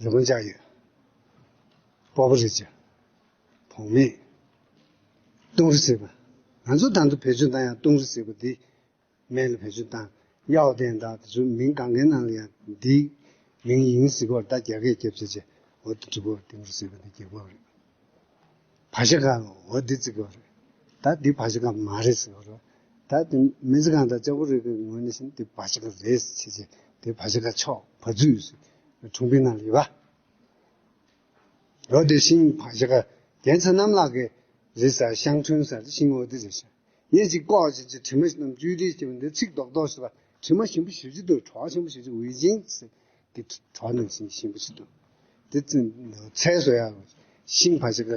རི་བོང་ཅག་ཡོད། སྤོ་བོ་རི་ཅག་བོང་མེད། སྟོང་རི་ཟེར་བ། ང་ཚོ་ད་དུང་བེད་སྤྱོད་བཏང་ཡང་སྟོང་རི་ཟེར་བ་འདི་སྨན་ལ་བེད་སྤྱོད་བཏང་། གཡའ་བ་དན་དང་དེ་ཚོའི་མིང་གང་གའི་ནང་ལ་ཡང་འདི་མིང་ཡིན་ཟེར་བ་ད་རྒྱ་སྐད་རྒྱབ་བྱས་བྱས་འོ་དེ་འདྲ་བོ་སྟོང་རི་ཟེར་བ་འདི་རྒྱག་པ་རེད། བ་ཤ་ཁ་འོ་འདི་བརྩི་དགོས་རེད། ད་འདི་བ་ཤ་ཁ་མ་རེད་ཟེར་བ་རེད། ད་འདི་མི་ཚེ་གང་ད་ལྕགས་པོ་རེད་གི་ངོས་ནས་བྱས་ན་འདི་བ་ཤ་ཁ་རེད་ཟེར་བྱས་བྱས་འདི་བ་ཤ་ཁ་ཆོག་བ་ཚུད་ཟེར་ཁྲུང་པའི་ནང་ལ་ཡོད་པ། འོ་འདི་ཤིང་བ་ཤ་ཁ་རྒྱན་ཚ་གནམ་ལགས་ཀྱི་རེད་ཟེར། ཤང་ཁྲུང་ཟེར་ཤིང་འོ་འདི་རེད་ཟེར། ངས་ཅིག་ལྐོག་ཅིག་ཅིག་དྲི་མ་ཞིག་རྣམས་བཅུད་རིས་ཀྱི་འདི་ཚིག་རྡོག་རྡོག་ཞིག་ལ་དྲི་མ་ཞིམ་པོ་ཞེ་པོ་ཅིག་འདུག་གྲོགས་ཞིམ་པོ་ཞེ་པོ་ཅིག་འོད་ཅན་ཟེར། དེ་གྲོགས་ནང་བཞིན་ཞིམ་པོ་ཞིག་འདུག་དེ་ཚོ་ཚལ་བཟོ་ཡག་ཤིང་བ་ཤ་ཁ་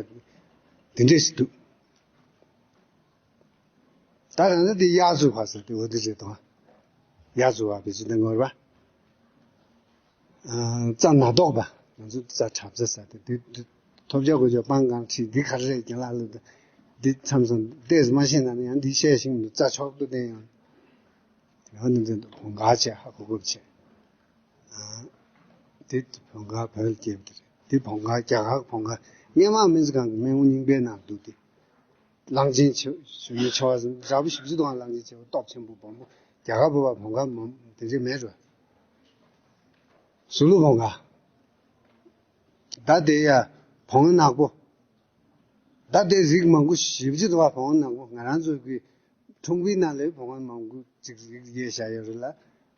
དེ་འདྲས་ཞིག་འདུག་ད་རང་ཚོ་དེ་གཡའ་ཟུར་བ་ཟེར་དེ་འོ་དེ་རེད་དོ། གཡའ་ཟུར་བ་བེད་སྤྱོད་གཏོང་གི་ཡོད་རེད་པ། རྩྭ་ནག་ཏོག་པ། ང་ཚོ་རྩྭ་ཁྲབ་རྩྭ་ཟེར་དེ་དེ་དེ་ཐོབ་རྒྱག་དགོས་རྒྱག་སྤང་གང་ཁྲིད་འདི་ག་རེ་རེད་རྒན་ལགས་ལབ་དུས། འདི་མཚམས་སུ་ལྟས་མ་ཤེས་ན་ནི་ཡང་འདི་བཤད་ཤིང་རྩྭ་མཆོག་ཏུ་བསྟན་ཡང་། ཡང་ནི་འདི་བོང་ག་བྱས་ཧ་གོ་གོ་བྱས། དེ་བོང་ག་བོད་ལ་སྐྱེས་པ་དེ་རེད། དེ་བོང་ག་རྒྱ་གར་བོང་ག་སྔོན་མ་སྨན་རྩིས་ཁང་གི་སྨན་ཁང་རྙིང་པའི་ནང་འདུག་སྟེ། གླང་ཆེན་ཆེ་ཞུ་ནི་ཆེ་བ་འདྲ་པོ་ཞིབ་ཅིག་འདུག་གླང་ཆེན་ཆེ་བ་སྟོབས་ཆེན་པོ་སྦོམ་པོ་རྒྱ་གར་བོད་པ་བོང་ག་མ་དེ་འདྲས་མེད་རེད། ཟུ་ལུ་བོང་ག་ད་དེ་ཡ་བོང་ནག་པོ། ད་དེ་རིགས་མང་པོ་ཞིབ་ཅིག་འདུག་བ་བོང་ནག་པོ་ང་རང་ཚོ་གི་ཁྲུང་པའི་ནང་ལས་བོང་བ་མང་པོ་ཅིག་རིགས་དབྱེ་བྱ་ཡོད་རེད་ལ།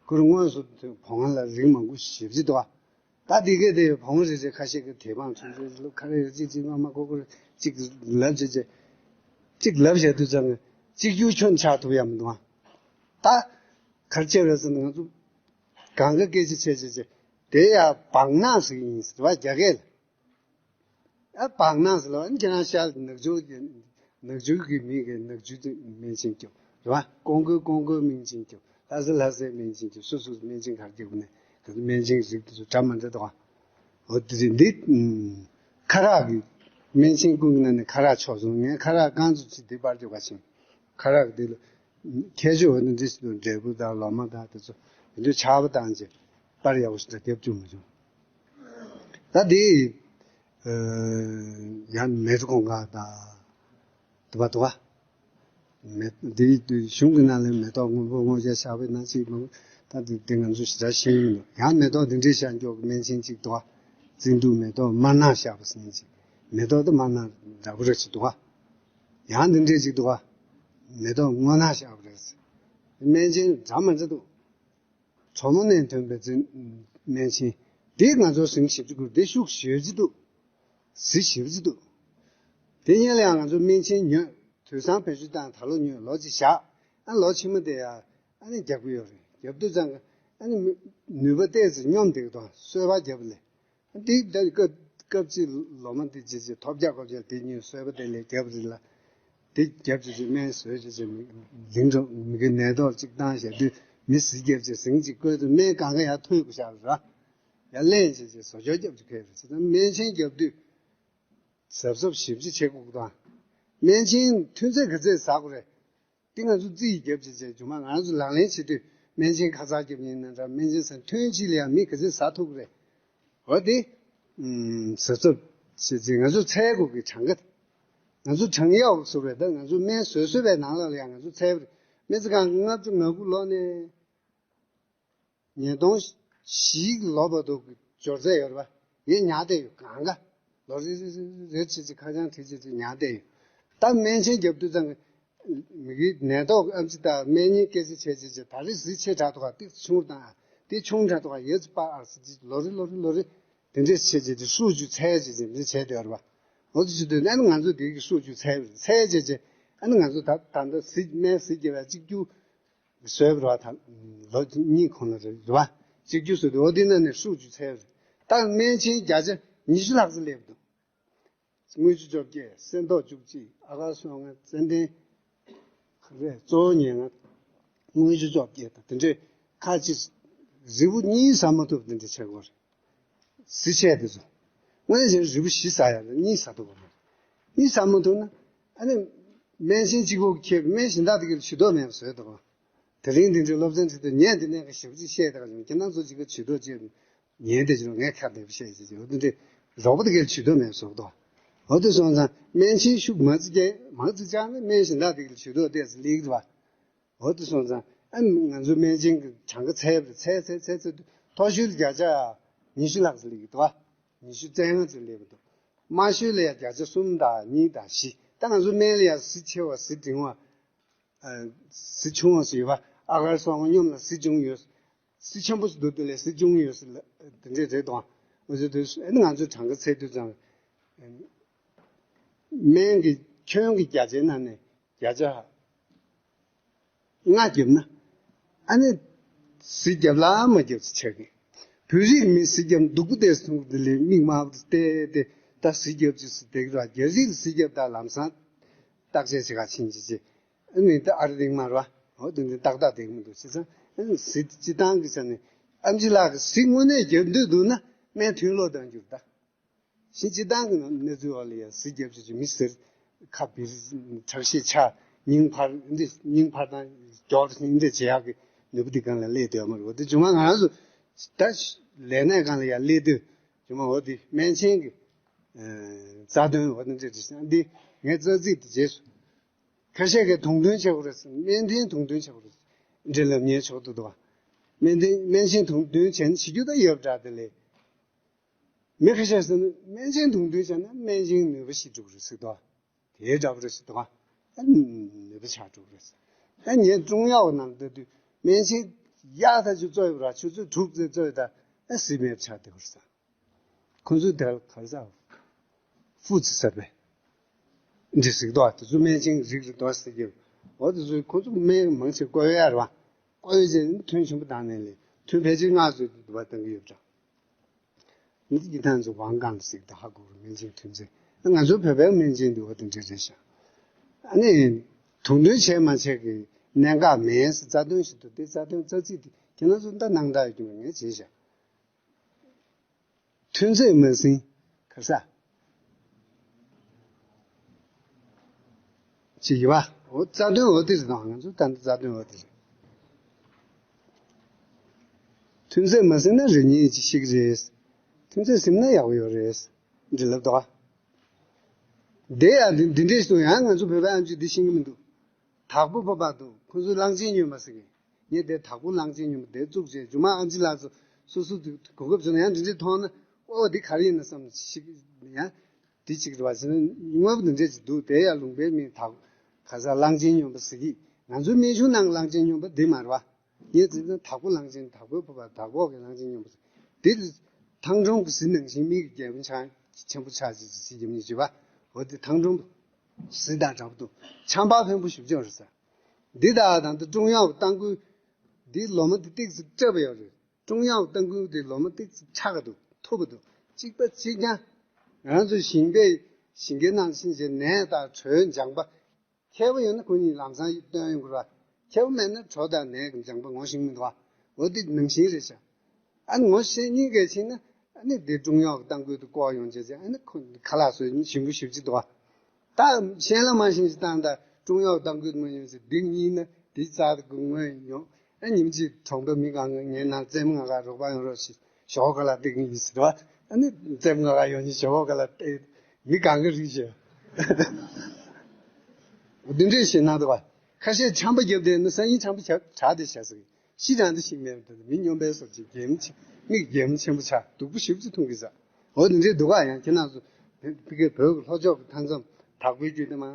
ཁོ་རང་དངོས་སུ་བོང་བ་ལ་རིགས་མང་པོ་ཞེ་པོ་ཅིག་འདུག་ད་དེ་གའི་དེ་བོང་རེ་རེ་ཁ་ཤས་ཀྱི་དེ་བང་ཁྲུང་ཁྲུང་ལོ་ཁ་རེ་རེ་གཅིག་གཅིག་མ་མ་ཁོ་ཁོ་རེ་གཅིག་ལབ་བྱས་བྱས་གཅིག་ལབ་བྱས་དུས་ཙང་གཅིག་གྱུར་ཁྱོན་ཆགས་ཐུབ་ཡ་མི་འདུག་ད་གར་ཆེ་བས་ཟེར་ན་ང་ཚོ་གང་ག་སྐད་ཆ་བྱས་བྱས་བྱས་དེ་ཡ་བང་ནག་ཟེར་གྱི་ཡིན་ཟེར་བ་རྒྱ་སྐད་ལ། ཨ་བང་ནག་ཟེར་ལ་ཨ་ཁྱེད་རང་ཤར་ནག་ཆུ་གི་ནག་ཆུ་གི་མི་གི་ནག་ཆུ་དེ་སྨན་ཆེན་སྐྱོབ་རེད་བ། ཀོང་ཀོའི་ཀོང་ཀོའི་སྨན་ཆེན་སྐྱོབ། ལྷ་ས་ལྷ་སའི་སྨན་ཆེན་སྐྱོབ། སོ་སོ་སྨན་ཆེན་གར་སྐྱོབ་ནས་ག་ཚོད་སྨན་ཆེན་རིགས་དེ་ཚོ་འདྲ་མི་འདྲ་འདུག་ཨ། འོ་དེ་རེད་འདི། ཁ་རག་གི་སྨན་ཆེན་ཀུན་གྱི་ནང་ནས་ཁ་རག་ཆོག་སོང་། ངས་ཁ་རག་རྐང་བཙུགས་བྱས་འདི་པར་རྒྱག་པ་ཕྱིན། ཁ་རག་འདི་ལ། ཁྱད་ཆོས་འོ་ན་འདི་ཞིག་འབྲས་བུ་དང་ལོ་མ་དང་དེ་ཚོ་དེ་འདྲ་ཆར་པ་བཏང་རྗེས་པར་ཡག་པོ་ཞིག་འདྲ་རྒྱབ་བཅུག་མ་བྱུང་། ད་དེ་ཡང་མེ་ཏོག་གོང་ཁ་དང་དུ་བ་དུ་བ་མེ་དེ་གཞུང་གི་ནང་ལ་མེ་ཏོག་སྔོན་པོ་སྔོ་སྐྱ་ཤར་བའི་ནང་ཞིག་མང་ད་དེ་དེ་ང་ཚོ་ཞེ་དྲག་ཤེས་ཀྱི་མི་འདུག་ཡང་མེ་ཏོག་དེ་འདྲའི་ཤར་མགྱོགས་ཀྱི་སྨན་ཆེན་གཅིག་དུ་བ་བཙན་དུག་མེ་ཏོག་དམར་ནག་ཤར་བ་ཟེར་མཁན་ཅིག་མེ་ཏོག་དེ་དམར་ནག་འདྲ་པོ་རེ་ཞིག་དུ་བ། ཡང་འདི་འདྲས་ཅིག་འདུག་ག་མེ་ཏོག་སྔོ་ནག་ཤར་བ་རེད། སྨན་ཆེན་འདྲ་མི་འདྲ་འདུག་གྲོ་མོ་ནས་ཐོན་པའི་རྫུན་སྨན་ཆེན། འདི་ང་ཚོ་ཟིང་ཞིབ་ཅིག་དགོས། འདི་ཤུགས་ཞེ་ཅིག་འདུག་གཟི་ཞེ་ཅིག་འདུག་དེ་སྔོན་ལ་ཡང་ང་ཚོ་སྨན་ཆེན་ཉོས། དུས་སང་བེད་སྤྱོད་བཏང་། ད་ལོ་ཉོས། ལོ་གཅིག་བཞག་ཨ་ལོ་ཕྱི་མ་དེ་ཡང་ཨ་ནི་རྒྱག་གི་ཡོད་རེད། རྒྱབ་དུས་ཙང་ཨ་ནི་ནུས་པ་ཏོག་ཙམ་སྙོམས་བསྡད་ཀྱི་འདུག་གསོལ་བ་བརྒྱབ་ལས། འདི་ལྟར་སྐབས་སྐབས་གཅིག་ལོ་མ་འདི་རྗེས་ཀྱི་ཐོབ་རྒྱག་ཁོབ་རྒྱག་དེ་ཉིད་གསོལ་བ་དེ་ལས་རྒྱབ་རི་ལ། དེ་རྒྱབ་ཀྱི་ཅིག་སྨན་ཟོས་ཀྱི་ཅིག་ལིང་གྲོ་མི་གི་ནད་ཐོག་གཅིག་བཏང་བཞག་དུས་མི་གཟི་རྒྱབ་ཀྱི་ཟིང་གཅིག་བསྐོལ་དུ་སྨན་གང་ག་ཡར་ཐོན་དགོས་ཤག་ར། ཡར་ལེན་ཅིག་ཅིག་བཟོ་བཅོས་རྒྱབ་ཀྱི་ཁེལ་རེད། བྱས་ཙང་སྨན་ཆེན་རྒྱབ་དུས་གཟབ་གཟབ་ཞིབ་ཅིག་བྱེད་དགོས་ཀྱི་དང་། སྨན་ཆེན་ཐོན་ཚད་ག་ཚད་ཟ་དགོས་རེད། དེ་ང་ཚོ་རྩིས་རྒྱབ་བྱས་བྱས་རྗེས་མ་ང་ཚོ་ལག་ལེན་བྱེད་དུས་སྨན་ཆེན་ཁ་ཚ་རྒྱབ་ཡིན་ན་འདྲ། སྨན་ཆེན་ཟེར་ཐོན་གཅིག་ལ་ཡང་མི་ག་ཚོད་ཟ་ཐུབ་ཀྱི་རེད། འོ་དེ་ཟ་ཚབ་བྱས་རྗེས་ང་ཚོ་འཚོལ་དགོས་ཀྱི་གྲངས་ཀ། ང་ཚོ་གྲངས་ཡག་བཟོ་རེད། ད་ང་ཚོ་སྨན་བཟོས་བཟོས་པའི་ནང་ལ་ཡང་ང་ཚོ་འཚོལ་བ་རེད། སྨན་རྩིས་ཁང་ལྔ་བཅུ་ང་དགུ་ལོ་ནས། ཉིས་སྟོང་བཞི་ལོ་བར་དུ་འབྱོར་ཚད་ཡོད་རེད་པ། ངས་ཉར་བསྡད་ཡོད། གང་ག་ལོ་རེ་རེ་རེ་རེ་བྱས་ཀྱི་ཁ་བྱང་བྲིས་བྱས་ཀྱི་ཉར་བསྡད་ཡོད། ད་སྨན་ཆེན་རྒྱབ་དུས་ཙང་གི་མི་གི་ནད་ཐོག་ཨེམ་ཆི་དང་སྨན་གཉིས་སྐད་ཆ་བྱས་བྱས་བྱས་ད་རེས་གཟི་ཆེ་དྲགས་འདུག་ག་དེ་ཆུང་དང་དེ་ཆུང་དྲགས་འདུག་ག་ཡོད་ཚད་པ་ཨར་སི་ལོ་རེ་ལོ་རེ་ལོ་རེ་དེ་འདྲས་བྱས་བྱས་ཀྱི་ཧྲུའུ་ཅུ་འཚོལ་བྱས་བྱས་འདི་བྱས་བསྡད་ཡོད་རེད་པ། འོ་དེ་བྱེད་དུས་ཨ་ནི་ང་ཚོ་དེ་གི་ཧྲུའུ་ཅུ་འཚོལ་འཚོལ་བྱས་བྱས་ཨ་ནི་ང་ཚོ་ད་ད་ལྟ་གཟི་སྨན་གཟི་རྒྱབ་པ་གཅིག་གྱུར། བཟོས་པ་རེད་བ། ད་ལོ་གཉིས་གོང་ལ་རེད་བ། གཅིག་གྱུར་བཟོས་དུས་འོ་དེ་ནང་ནས་ཧྲུའུ་ཅུ་འཚོལ་བ་རེད། ད་སྨན་ཆེན་བརྒྱ་ཆ་ཉི་ཤུ་ལྷག་ཙམ་སླེབས་འདུག་དངུལ་ཆུ་བཅོ་བརྒྱད། སེར་མདོག་བཅུ་གཅིག་ཨ་གར་སོ་ལྔ། ཙན་དན་ག་རེ་གཙོ་བོ་ཉེར་ལྔ། དངུལ་ཆུ་བཅོ་བརྒྱད་དང་དེ་འདྲའི་ཁ་ཅིག་རིལ་བུ་གཉིས་ཟ་མ་ཐུབ་དེ་འདྲ་བྱེད་དགོས་རེད། གཟི་ཆས་དེ་ཚོ། དངོས་གནས་བྱས་ན་རིལ་བུ་བཞི་ཟ་ཡ་རེད། གཉིས་ཟ་ཐུབ་ཀྱི་མ་རེད། གཉིས་ཟ་མ་ཐུབ་ན་ཨ་ནི་སྨན་ཆེན་གཅིག་པོ་ཁྱེད་སྨན་གཞན་དག་དེ་གའི་ཇུས་གཏོགས་མེད་པ་བཟོས་འདུག་དེ་རིང་འདི་འདྲའི་སློབ་ཚན་ཁྲིད་དུས་ངས་འདི་ནས་ཞིབ་ཅིག་བཤད་དང་ཁྱེད་རང་ཚོ་གཅིག་ག་ཇུས་གཏོགས་བྱེད་ཉན་བསྡད་ཀྱི་རེད། ངས་ཁ་བདེ་པོ་བཤད་ཅིག་ཅིག་འོ་དེ་འདྲའི་རོགས་པ་དེ་གའི་ཇུས་གཏོགས་མེད་པ་བཟོས་འདུག་འོ་དེ་སོང་ཙང་སྨན་ཆེན་ཤུགས་མ་བརྩི་རྐྱང་མ་བརྩི་རྐྱང་ནི་སྨན་གཞན་དག་དེ་གའི་ཇུས་གཏོགས་ཏོག་ཙམ་སླེབས་ཀྱི་རེད་པ། འོ་དེ་སོང་ཙང་ཨ་ང་ཚོ་སྨན་ཆེན་གྱི་གྲངས་ཀ་འཚོལ་བ་རེད། འཚོལ་འཚོལ་འཚོལ་འཚོལ་དུས་མཐོ་ཤོས་ལ་བརྒྱ་ཆ་ཉི་ཤུ་ལྷག་ཙམ་སླེབས་ཀྱི་འདུག་མཐོ་ཤོས་བརྒྱ་ཆ་གསུམ་དང་གཉིས་དང་བཞི། ད་ང་ཚོ་སྨན་ལ་ཡང་གཟི་ཆེ་བ་གཟི་འབྲིང་བ། ཨ་གཟི་ཆུང་བ་ཞིག་ཡོད་པ། ཨ་གར་སོ་ལྔ་སྙོམས་ལ་གཟི་ཆུང་ཡོད། གཟི་ཆེན་པོ་ཞིག་འདུག་དེ་ལས་གཟི་ཆུང་ཡོད་ཟེར་ལ་དེ་འདྲས་རེད་དོ། འོ་ཟེར་དུས་ཨ་ནི་ང་ཚོས་གྲངས་ཀ་འཚོལ་དུས་ཙང་། སྨན་གྱི་ཁྱོན་གྱི་བརྒྱ་ཆའི་ནང་ནས་བརྒྱ་ཆ་ལྔ་བརྒྱབ་ན། ཨ་ནི་གཟི་རྒྱབ་ལ་མ་རྒྱབ་ཚེ་ཆགས་ཀྱི། བོད་རིགས་མི་གཟི་རྒྱབ་སྡུག་པོ་དེ་སོང་དེ་ལས་མིག་དམར་པོ་བལྟས་ཏེ་ད་གཟི་རྒྱབ་ཅིག་སུ་བསྡད་ཀྱི་ར། རྒྱ་རིགས་གཟི་རྒྱབ་ད་ལམ་སང་བརྟག་དཔྱད་བྱེད་ག་ཕྱིན་ཅི་ཅི། ཨ་ནི་ད་ཨ་རི་རིང་མ་ར་འོ་དེ་འདི་ཏག་ཏག་བསྡད་ཀྱི་མི་འདུག་བྱས་ཙང་ཨ་ནི་གཟི་སྤྱི་བཏང་གི་ཆ་ནས་ཨེམ་ཆི་ལགས་ཀྱིས་གཟི་དངོས་གནས་རྒྱབ་འདོད་འདུག་ན་སྨན་ཐོན་ལོག་གཏང་རྒྱུ་རེད་ད། གཞན་སྤྱིར་བཏང་གི་གནས་ཚུལ་འོག་ལ་ཡང་གཟི་རྒྱབ་ཅིག་ཅིག་མི་སེར་ཁ་བིར་ཁྲག་ཤེད་ཆག་སྙིང་འཕར་འདི་སྙིང་འཕར་དང་མགྱོགས་འདི་འདྲ་བྱེད་ཡག་གི་ནུས་པ་འདི་སྒང་ལ་སླེབས་བསྡད་ཡོད་མ་རེད། འོ་དེ་རྗེས་མ་ང་རང་ཚོ་ད་ལས་གནས་སྒང་ལ་ཡང་སླེབས་དུས་རྗེས་མ་འོ་དེ་སྨན་ཆེན་གྱི་རྩ་དོན་འོ་དེ་འདྲ་འདི་ངས་རྩ་ཚིག་དེ་རྗེས་སུ་ཁ་ཤས་ཀྱིས་དུང་འདོན་བྱེད་དགོས་རེད། སྨན་ཐོན་དུང་འདོན་བྱེད་དགོས་རེད། འདྲ་ལབ་ཉན་ཆོག་ཏུ་འདུག་བ། སྨན་ཐོན་སྨན་ཆེན་དུང་འདོན་བྱས་ན་བྱེད་རྒྱུ་ད་ཡོད་འདྲ་དེ་ལས། མི་ཁ་ཤས་ཟེར་ན་སྨན་ཆེན་དུང་འདོན་བྱས་ན་སྨན་ཆེན་ནུས་པ་ཞིག་འགྲོ་གི་རེད་ཟེར་དོ། དེའི་འདྲ་པོ་རེད་ཟེར་དོ། ཨ་ནུས་པ་ཆགས་འགྲོ་གི་རེད་ཟེར། ཨ་ངས་ཀྲུང་དབྱང་ནང་ལྟ་དུས་སྨན་ཆེན་ཡག་ཐག་ཆོད་བཙོས་པ་ར་ཆུ་ཚོད་དྲུག་ཙམ་བཙོས་ད་ཨ་གཟི་མེད་པ་ཆགས་བསྡད་པ་རེད་ཟེར། ཁོ་ཚོས་དེར་ག་རེ་ཟེར། ཧྥུ་ཙི་ཟེར་བས། འདི་ཟེར་གི་འདུག་དེ་ཚོ་སྨན་ཆེན་རིགས་རེད་འདུག་ཟེར་གི། འོ་དེ་ཚོས་ཁོ་ཚོ་སྨན་མང་ཆེ་བརྐོ་ཡ་རེད་བ། བརྐོ་ཡ་བྱས་ནས་ཐོན་ཆེན་པོ་བཏང་ནས་ལས་ཐོན་ཕལ་ཆེར་ལྔ་བཟོས་འདུག་བ་བཏང་གི་ཡོད་འདྲ། འདི་གི་ཐང་ཚོ་ཝང་ཀང་ཟེར་གི་འདུག་ཧ་གོ་གི། སྨན་ཆེན་ཐོན་རྫས་ང་ཚོའི་བོད་པའི་སྨན་ཆེན་འདི་འོ་དེ་འདྲ་རེད་ཤག་ཨ་ནི་དུང་འདོན་བྱས་མ་བྱས་ཀྱི་གནད་འགག་མེད་ཟེར་རྩ་དོན་ཞིག་འདུག་དེ་རྩ་དོན་རྩ་ཚིག་དེ་ཁྱེད་རང་ཚོ་ད་སྣང་དག་ཡོད་ཀྱི་མེད་ངས་བྱས་ཤག་ཐོན་རྫས་མ་ཟིན་ག་ས། ཅིག་ཡོད་པ། འོ་རྩ་དོན་འོ་དེ་རེད་དང་ང་ཚོ་ད་ལྟ་རྩ་དོན་འོ་དེ་རེད། ཐོན་རྫས་མ་ཟིན་ན་རི་ཉིལ་ཅིག་ཤི་གི་རེད། ཐོན་རྫས་ཟིན་ན་ཡག་པོ་ཡོད་རེད། འདི་ལབ་དོ། དེ་ཡང་འདི་འདི་འདྲས་སུ་ཡང་ང་ཚོ་བོད་པའི་ཨམ་ཆི་འདི་ཤེས་ཀྱི་མི་འདུག་དྭགས་པོ་ཕོར་པ་འདུག་ཁོ་ཚོས་གླང་ཆེན་ཉོས་མ་ཟེར་གི། ངས་དེ་དྭགས་པོ་གླང་ཆེན་ཉོས་མ་དེ་བཙུགས་བྱས་རྒྱུ་མ་ཨམ་ཆི་ལགས་ཚོ་སོ་སོ་དེ་གོ་སྐབས་བྱུང་ན་ཡང་འདི་འདྲས་མཐོང་ན་ཨོ་འདི་ག་རེ་ཡིན་ན་བསམ་ཞིག་ཡང་། འདི་གཅིག་རེད་བ། ཟེར་ན་དངོས་པོ་འདི་འདྲས་ཅིག་འདུག་དེ་ཡང་ལུང་པའི་མིང་དག་ག་ས་གླང་ཆེན་སྨྱོན་པ་ཟེར་གྱི། ང་ཚོའི་སྨན་གཞུང་ནང་གླང་ཆེན་སྨྱོན་པ་འདི་མ་རེད་བ། ངས་བརྩིས་ན་དྭགས་པོ་གླང་ཆེན། དྭགས་པོའི་བུ་པ། དྭགས་པོ་གི་གླང་ཆེན་སྨྱོན་པ་ཟེར། འདི་ཐང་སྒྲོམ་གྱི་གཟི་ནང་བཞིན་མིག་གི་རྒྱལ་པོ་ཆེན་པོ་ཆགས་ཅིག་ཟེར་གྱི་མི་བྱེད་པ། འོ་དེ་ཐང་སྒྲོམ་གཟི་དང་འདྲ་པོ་འདུག་ཆམ་པ་འཕེན་པོ་ཞེ་པོ་ཅིག་རེད་ཟེར། འདི་དག་དང་དེ་ཀྲུང་དབྱང་གི་རྟ་མགོའི་འདི་ལོ་མ་འདི་ཏིག་ཙམ་སྤྲད་པ་ཡོད་རེད། ཀྲུང་དབྱང་གི་རྟ་མགོའི་འདི་ལོ་མ་ཏིག་ཙམ་ཆག་གི་འདུག་འཐུ་བ་འདུག་གཅིག་པ་གཅིག་རྐྱང་། ང་ཚོ་ཞིང་པས་ཞིང་ཁའི་ནང་ཕྱིན་བྱས་ནས་ད་དྲོད་འཇམ་པ། མཁས་པོ་ཡོད་ན་ཁོ་གཉིས་ལམ་སང་སྟོན་ཡོང་གི་རེད་བ། མཁས་པོ་མེད་ན་གྲོ་དང་ནས་ཀྱི་འཇམ་པོ་ངོ་ཤེས་མི་འདུག་བ། འོ་དེ་ནང་བཞིན་རེད་ཤག་ཨ་ནི་ངོ་ཤེས་གཉིས་ཀས་ཕྱིན་ན། ཨ་ནི་དེ་ཀྲུང་དབྱང་གི་རྟ་མགོ་དེ་བཀོག་ཡོང་བྱས་ཚེ། ཨ་ནི་ཁོ་ཁ་ལག་བཟོས་ཞིམ་པོ་ཞིབ་ཅིག་འདུག་བ། ད་གཞན་ལ་མ་ཤེས་ཅིག་བཏང་། ད་ཀྲུང་དབྱང་གི་རྟ་མགོ་དེ་མ་ཡོང་ཚེ་འདི་གཉིས་ན་དེ་རྩ་དེ་དགུ་ངོས་ཡོང་། ཨ་ཉིན་གཅིག་གྲོང་པའི་མི་གང་ག་ངའི་ནང་རྩེད་མོ་ང་ག་རོགས་པ་ཡོང་རོགས་ཞེས་ཞོགས་ཀ་ལ་སྟེགས་ངེས་ཟེར་བ། ཨ་ནི་རྩེད་མོ་ང་ག་ཡོང་ཉིན་ཞོགས་ཀ་ལ་སྟེགས། མི་གང་གི་རིགས་ཤེས། འདི་འདྲས་ཞེས་གནང་འདུག་བ། ཁ་ཤས་ཆམ་པ་བརྒྱབ་བསྡད་ན་སང་ཉིན་ཆམ་པ་བྱ་དྲག་དེ་བྱ་ཟེར། ཤི་རང་དེ་ཤི་མེད་པ་དེ། མི་སྨྱོན་པའི་སོར་གྱི་རྒྱལ་མོ་ཆེ། མིག་རྒྱལ་མོ་ཆེན་པོ་ཆགས། སྡུག་པོ་ཞེ་པོ་ཅིག་མཐོང་གི་ས། འོ་འདི་འདྲས་འདུག་ག་ཡང་ཁྱེད་རང་ཚོ་ཕ་གི་བོད་ཀྱི་ལྷོ་ཕྱོགས་ཀྱི་མཐའ་མཚམས་དྭགས་པོའི་རྒྱུད་དེ་མར་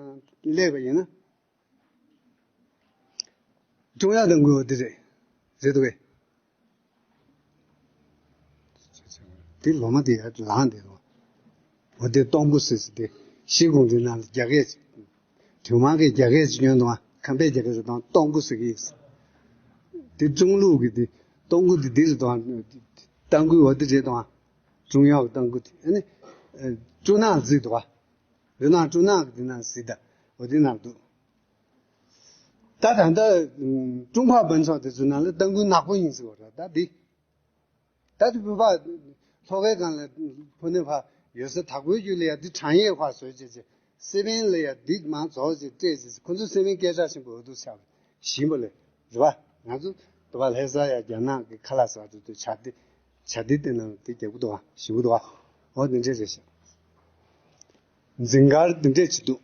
སླེབས་པ་ཡིན་ན། ཀྲུང་དབྱང་དང་དགོས་པ་འདི་རེད། རེད་འདུག་གས། འདི་ལོ་མ་འདི་ཡར་ལངས་བསྡད་འདུག་འོ་དེ་སྟོང་སྐུ་ཟེར་ཟེར་ཏེ། ཤིན་ཀུང་འདི་ནང་ལ་རྒྱ་སྐད། དུས་མང་གི་རྒྱ་སྐད་ཅིག་ཉོན་འདུག་ཁམས་པའི་རྒྱ་སྐད་ཟེར་དང་སྟོང་སྐུ་ཟེར་གི་ཡིན། འདི་ཀྲུང་ལུགས་ཀྱི་འདི་སྟོང་སྐུ་འདི་འདི་རེད་འདུག་སྟོང་སྐུ་འོ་འདི་རེད་འདུག་ཀྲུང་དབྱང་གི་སྟོང་སྐུ་དེ། ཨ་ནི་ཀྲུང་ནག་བརྩིས་འདུག་འདི་ནང་ཀྲུང་ནག་གི་འདི་ནང་གཟིགས་དང་། འོ་འདི་ནང་འདུག་ད་ད་ལྟ་ཀྲུང་ཕག་དཔོན་ཚོགས་དེ་ཚོའི་ནང་ལ་སྟོང་སྐུ་ནག་པོ་ཡིན་ཟེར་བ་རེད། ད་འདི། ད་དེ་བོད་པ་ལྷོ་ཁའི་སྒང་ལ་ཕོ་ནེ་ཕ་ཡོད་ས། དྭགས་པོའི་རྒྱུད་ལ་ཡ་འདི་བགྲང་ཡས་ཁ་བཟོས་བྱས་བྱས། སེ་བན་ལ་ཡ་འདི་མང་རྫོགས་བྱས་སྤྲད་བྱས། ཁོ་ཚོ་སེ་བན་སྐད་གྲགས་ཆེན་པོ་འོ་འདུག་ཆགས་བཞིན་པ་ལས་རེད་བ། ང་ཚོ་དུ་བ་ལྷ་ས་ཡ་རྒྱ་ནག་གི་ཁ་ལག་ཟ་དུ་དུ་བྱ་དེ་བྱ་དེ་དེ་ནང་དེ་རྒྱག་གི་འདུག་བ། ཞིག་གི་འདུག་བ། འོ་དེ་འདྲས་རེད་ཤག་འཛིན་གར་འདི་འདྲས་ཅིག་འདུག་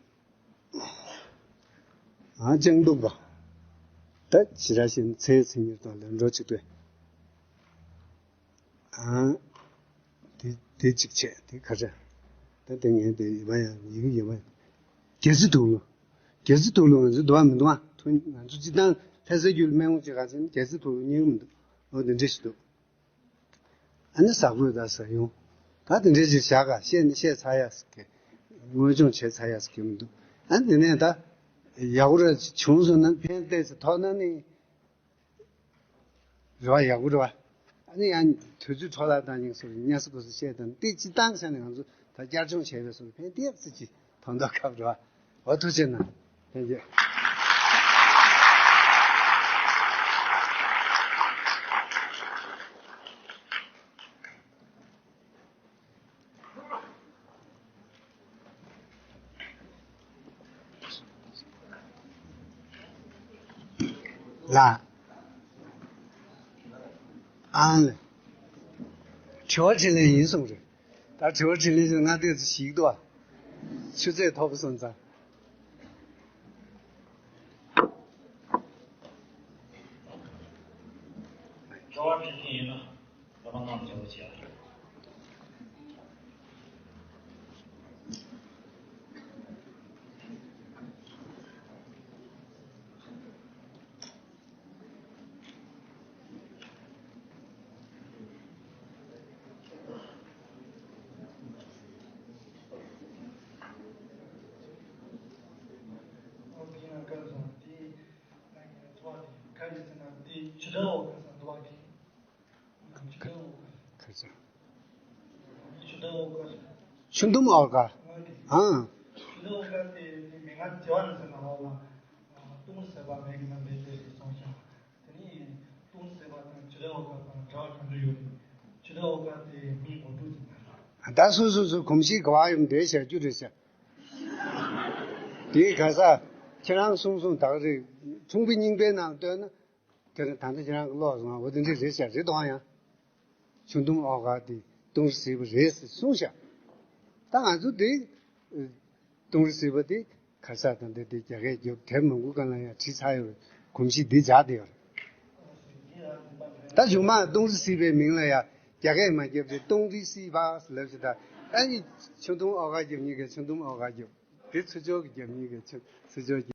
ཨ་ལྕགས་འདུག་པ། ད་ཕྱི་ར་ཞིག་ཚེས་ཚེས་ཉེར་དང་ལན་འགྲོ་ཅིག་ཏུ། ཨ་དེ་དེ་གཅིག་བྱས། དེ་ཁ་ཤས། ད་དེ་ངས་དེ་ཡིན་པ་ཡང་ཡིན་གི་ཡིན་པ་ཡང་། རྒྱལ་རྩེ་དུག་ལོ། རྒྱལ་རྩེ་དུག་ལོ་ང་ཚོ་འདུག་པ་མི་འདུག་ཨ། ཐུ་ང་ཚོ་སྤྱི་བཏང་ལྷ་སའི་རྒྱུད་སྨན་ཁང་ཅིག་ག་ཚོད་རྒྱལ་རྩེ་དུག་ལོ་རྙེད་གི་མི་འདུག་འོ་དེ་འདྲས་ཞིག་འདུག་ཨ་ནི་ཟ་དགོས་ད་ཟ་ཡོང་། ད་དེ་འདྲས་ཅིག་བཞག་ག་བཤད་ནི་བཤད་ཚར་ཡ་ཟེར་གི། དངོས་སྦྱོང་བྱས་ཚར་ཡ་ཟེར་གི་མི་འདུག་ཨ་ནི་དེ་ནས་ད་ཡག་པོ་ར་བྱུང་སོང་ན་ཕན་བཏགས་ཚེ་ཐོག་ན་ནི་རེ་བ་ཡག་པོ་རེད་བ། ཨ་ནི་ཡང་དུས་ཚོད་འཕྲོ་བརླག་བཏང་ཉེན་སོགས་ཉ་ས་གོ་ས་བཤད་དང་ཏིག་ཅི་བཏང་ས་ནས་ང་ཚོ་ད་བསྐྱར་སྦྱོང་བྱས་པའི་སོགས་ཕན་ཏིག་ཙི་ཅི་ཐོན་མདོག་ཁ་པོ་རེད་བ། འོ་ཐུགས་རྗེ་གནང་། ཐེངས་རྗེས། ལ། ཨང་ལ། དྲི་བ་དྲིས་ལན་ཡིན་གསུངས་རེད། ད་དྲི་བ་དྲིས་ལན་ཞིག་ང་ཏོག་ཙམ་ཞིག་འདུག་ཨ། ཆུ་ཚད་མཐོ་པོ་སོང་ཙང་། དྲི་བ་དྲིས་ལན་ཡིན་ན་བླ་མ་གནང་བྱ་བ་བྱེད་ཨ། ཁ་ཆེ། ཆུ་འདུམ་ཨོ་ག་ཨང་། ད་སོ་སོ་སོ་གོམས་གཤིས་ག་བ་ཡོད་འདོད་བྱ་རྒྱུ་རེད་ཤག་དེའི་ག་ས་ཁྱེད་རང་གསུང་གསུང་དག་རེད། ཁྲུང་པའི་རྙིང་པའི་ནང་བཏོན་ན། དེ་ནི་ད་ལྟ་ཁྱེད་རང་གི་ཀློག་སོང་བ་འོ་དེ་འདྲས་རེད་ཤག་རེད་དོ་ཨ་ཡང་། ཆུ་འདུམ་ཨོ་ག་དེ་ཏུང་རི་སི་པ་རེད་ཟེར་གསུངས་ཤག་ད་ང་ཚོ་དེ་ཏུང་རི་སི་པ་དེ་ཁ་ས་དང་དེ་དེ་རྒྱ་སྐད་རྒྱབ་དེབ་མང་པོ་གང་ལ་ཡང་བྲིས་ཚར་ཡོད་རེད། གོམས་གཤིས་འདི་འཇགས་བསྡད་ཡོད་རེད། ད་གཞུག་མ་ཏུང་རི་སི་པའི་མིང་ལ་ཡང་རྒྱ་སྐད་མ་རྒྱབ་དེ་ཏུང་རི་སི་པ་ཟེར་ལབ་ཤག་ད་ ཨ་ནི་ཆུ་འཐུང་ཨོ་ག་རྒྱབ་ཉིན་གི་ཆུ་འཐུང་ཨོ་ག་རྒྱབ། དེ་ཚུར་ཕྱོགས་ཀྱི་རྒྱབ་ཉིན་གི་ཆུ་ཚུར་ཕྱོགས་ཀྱི།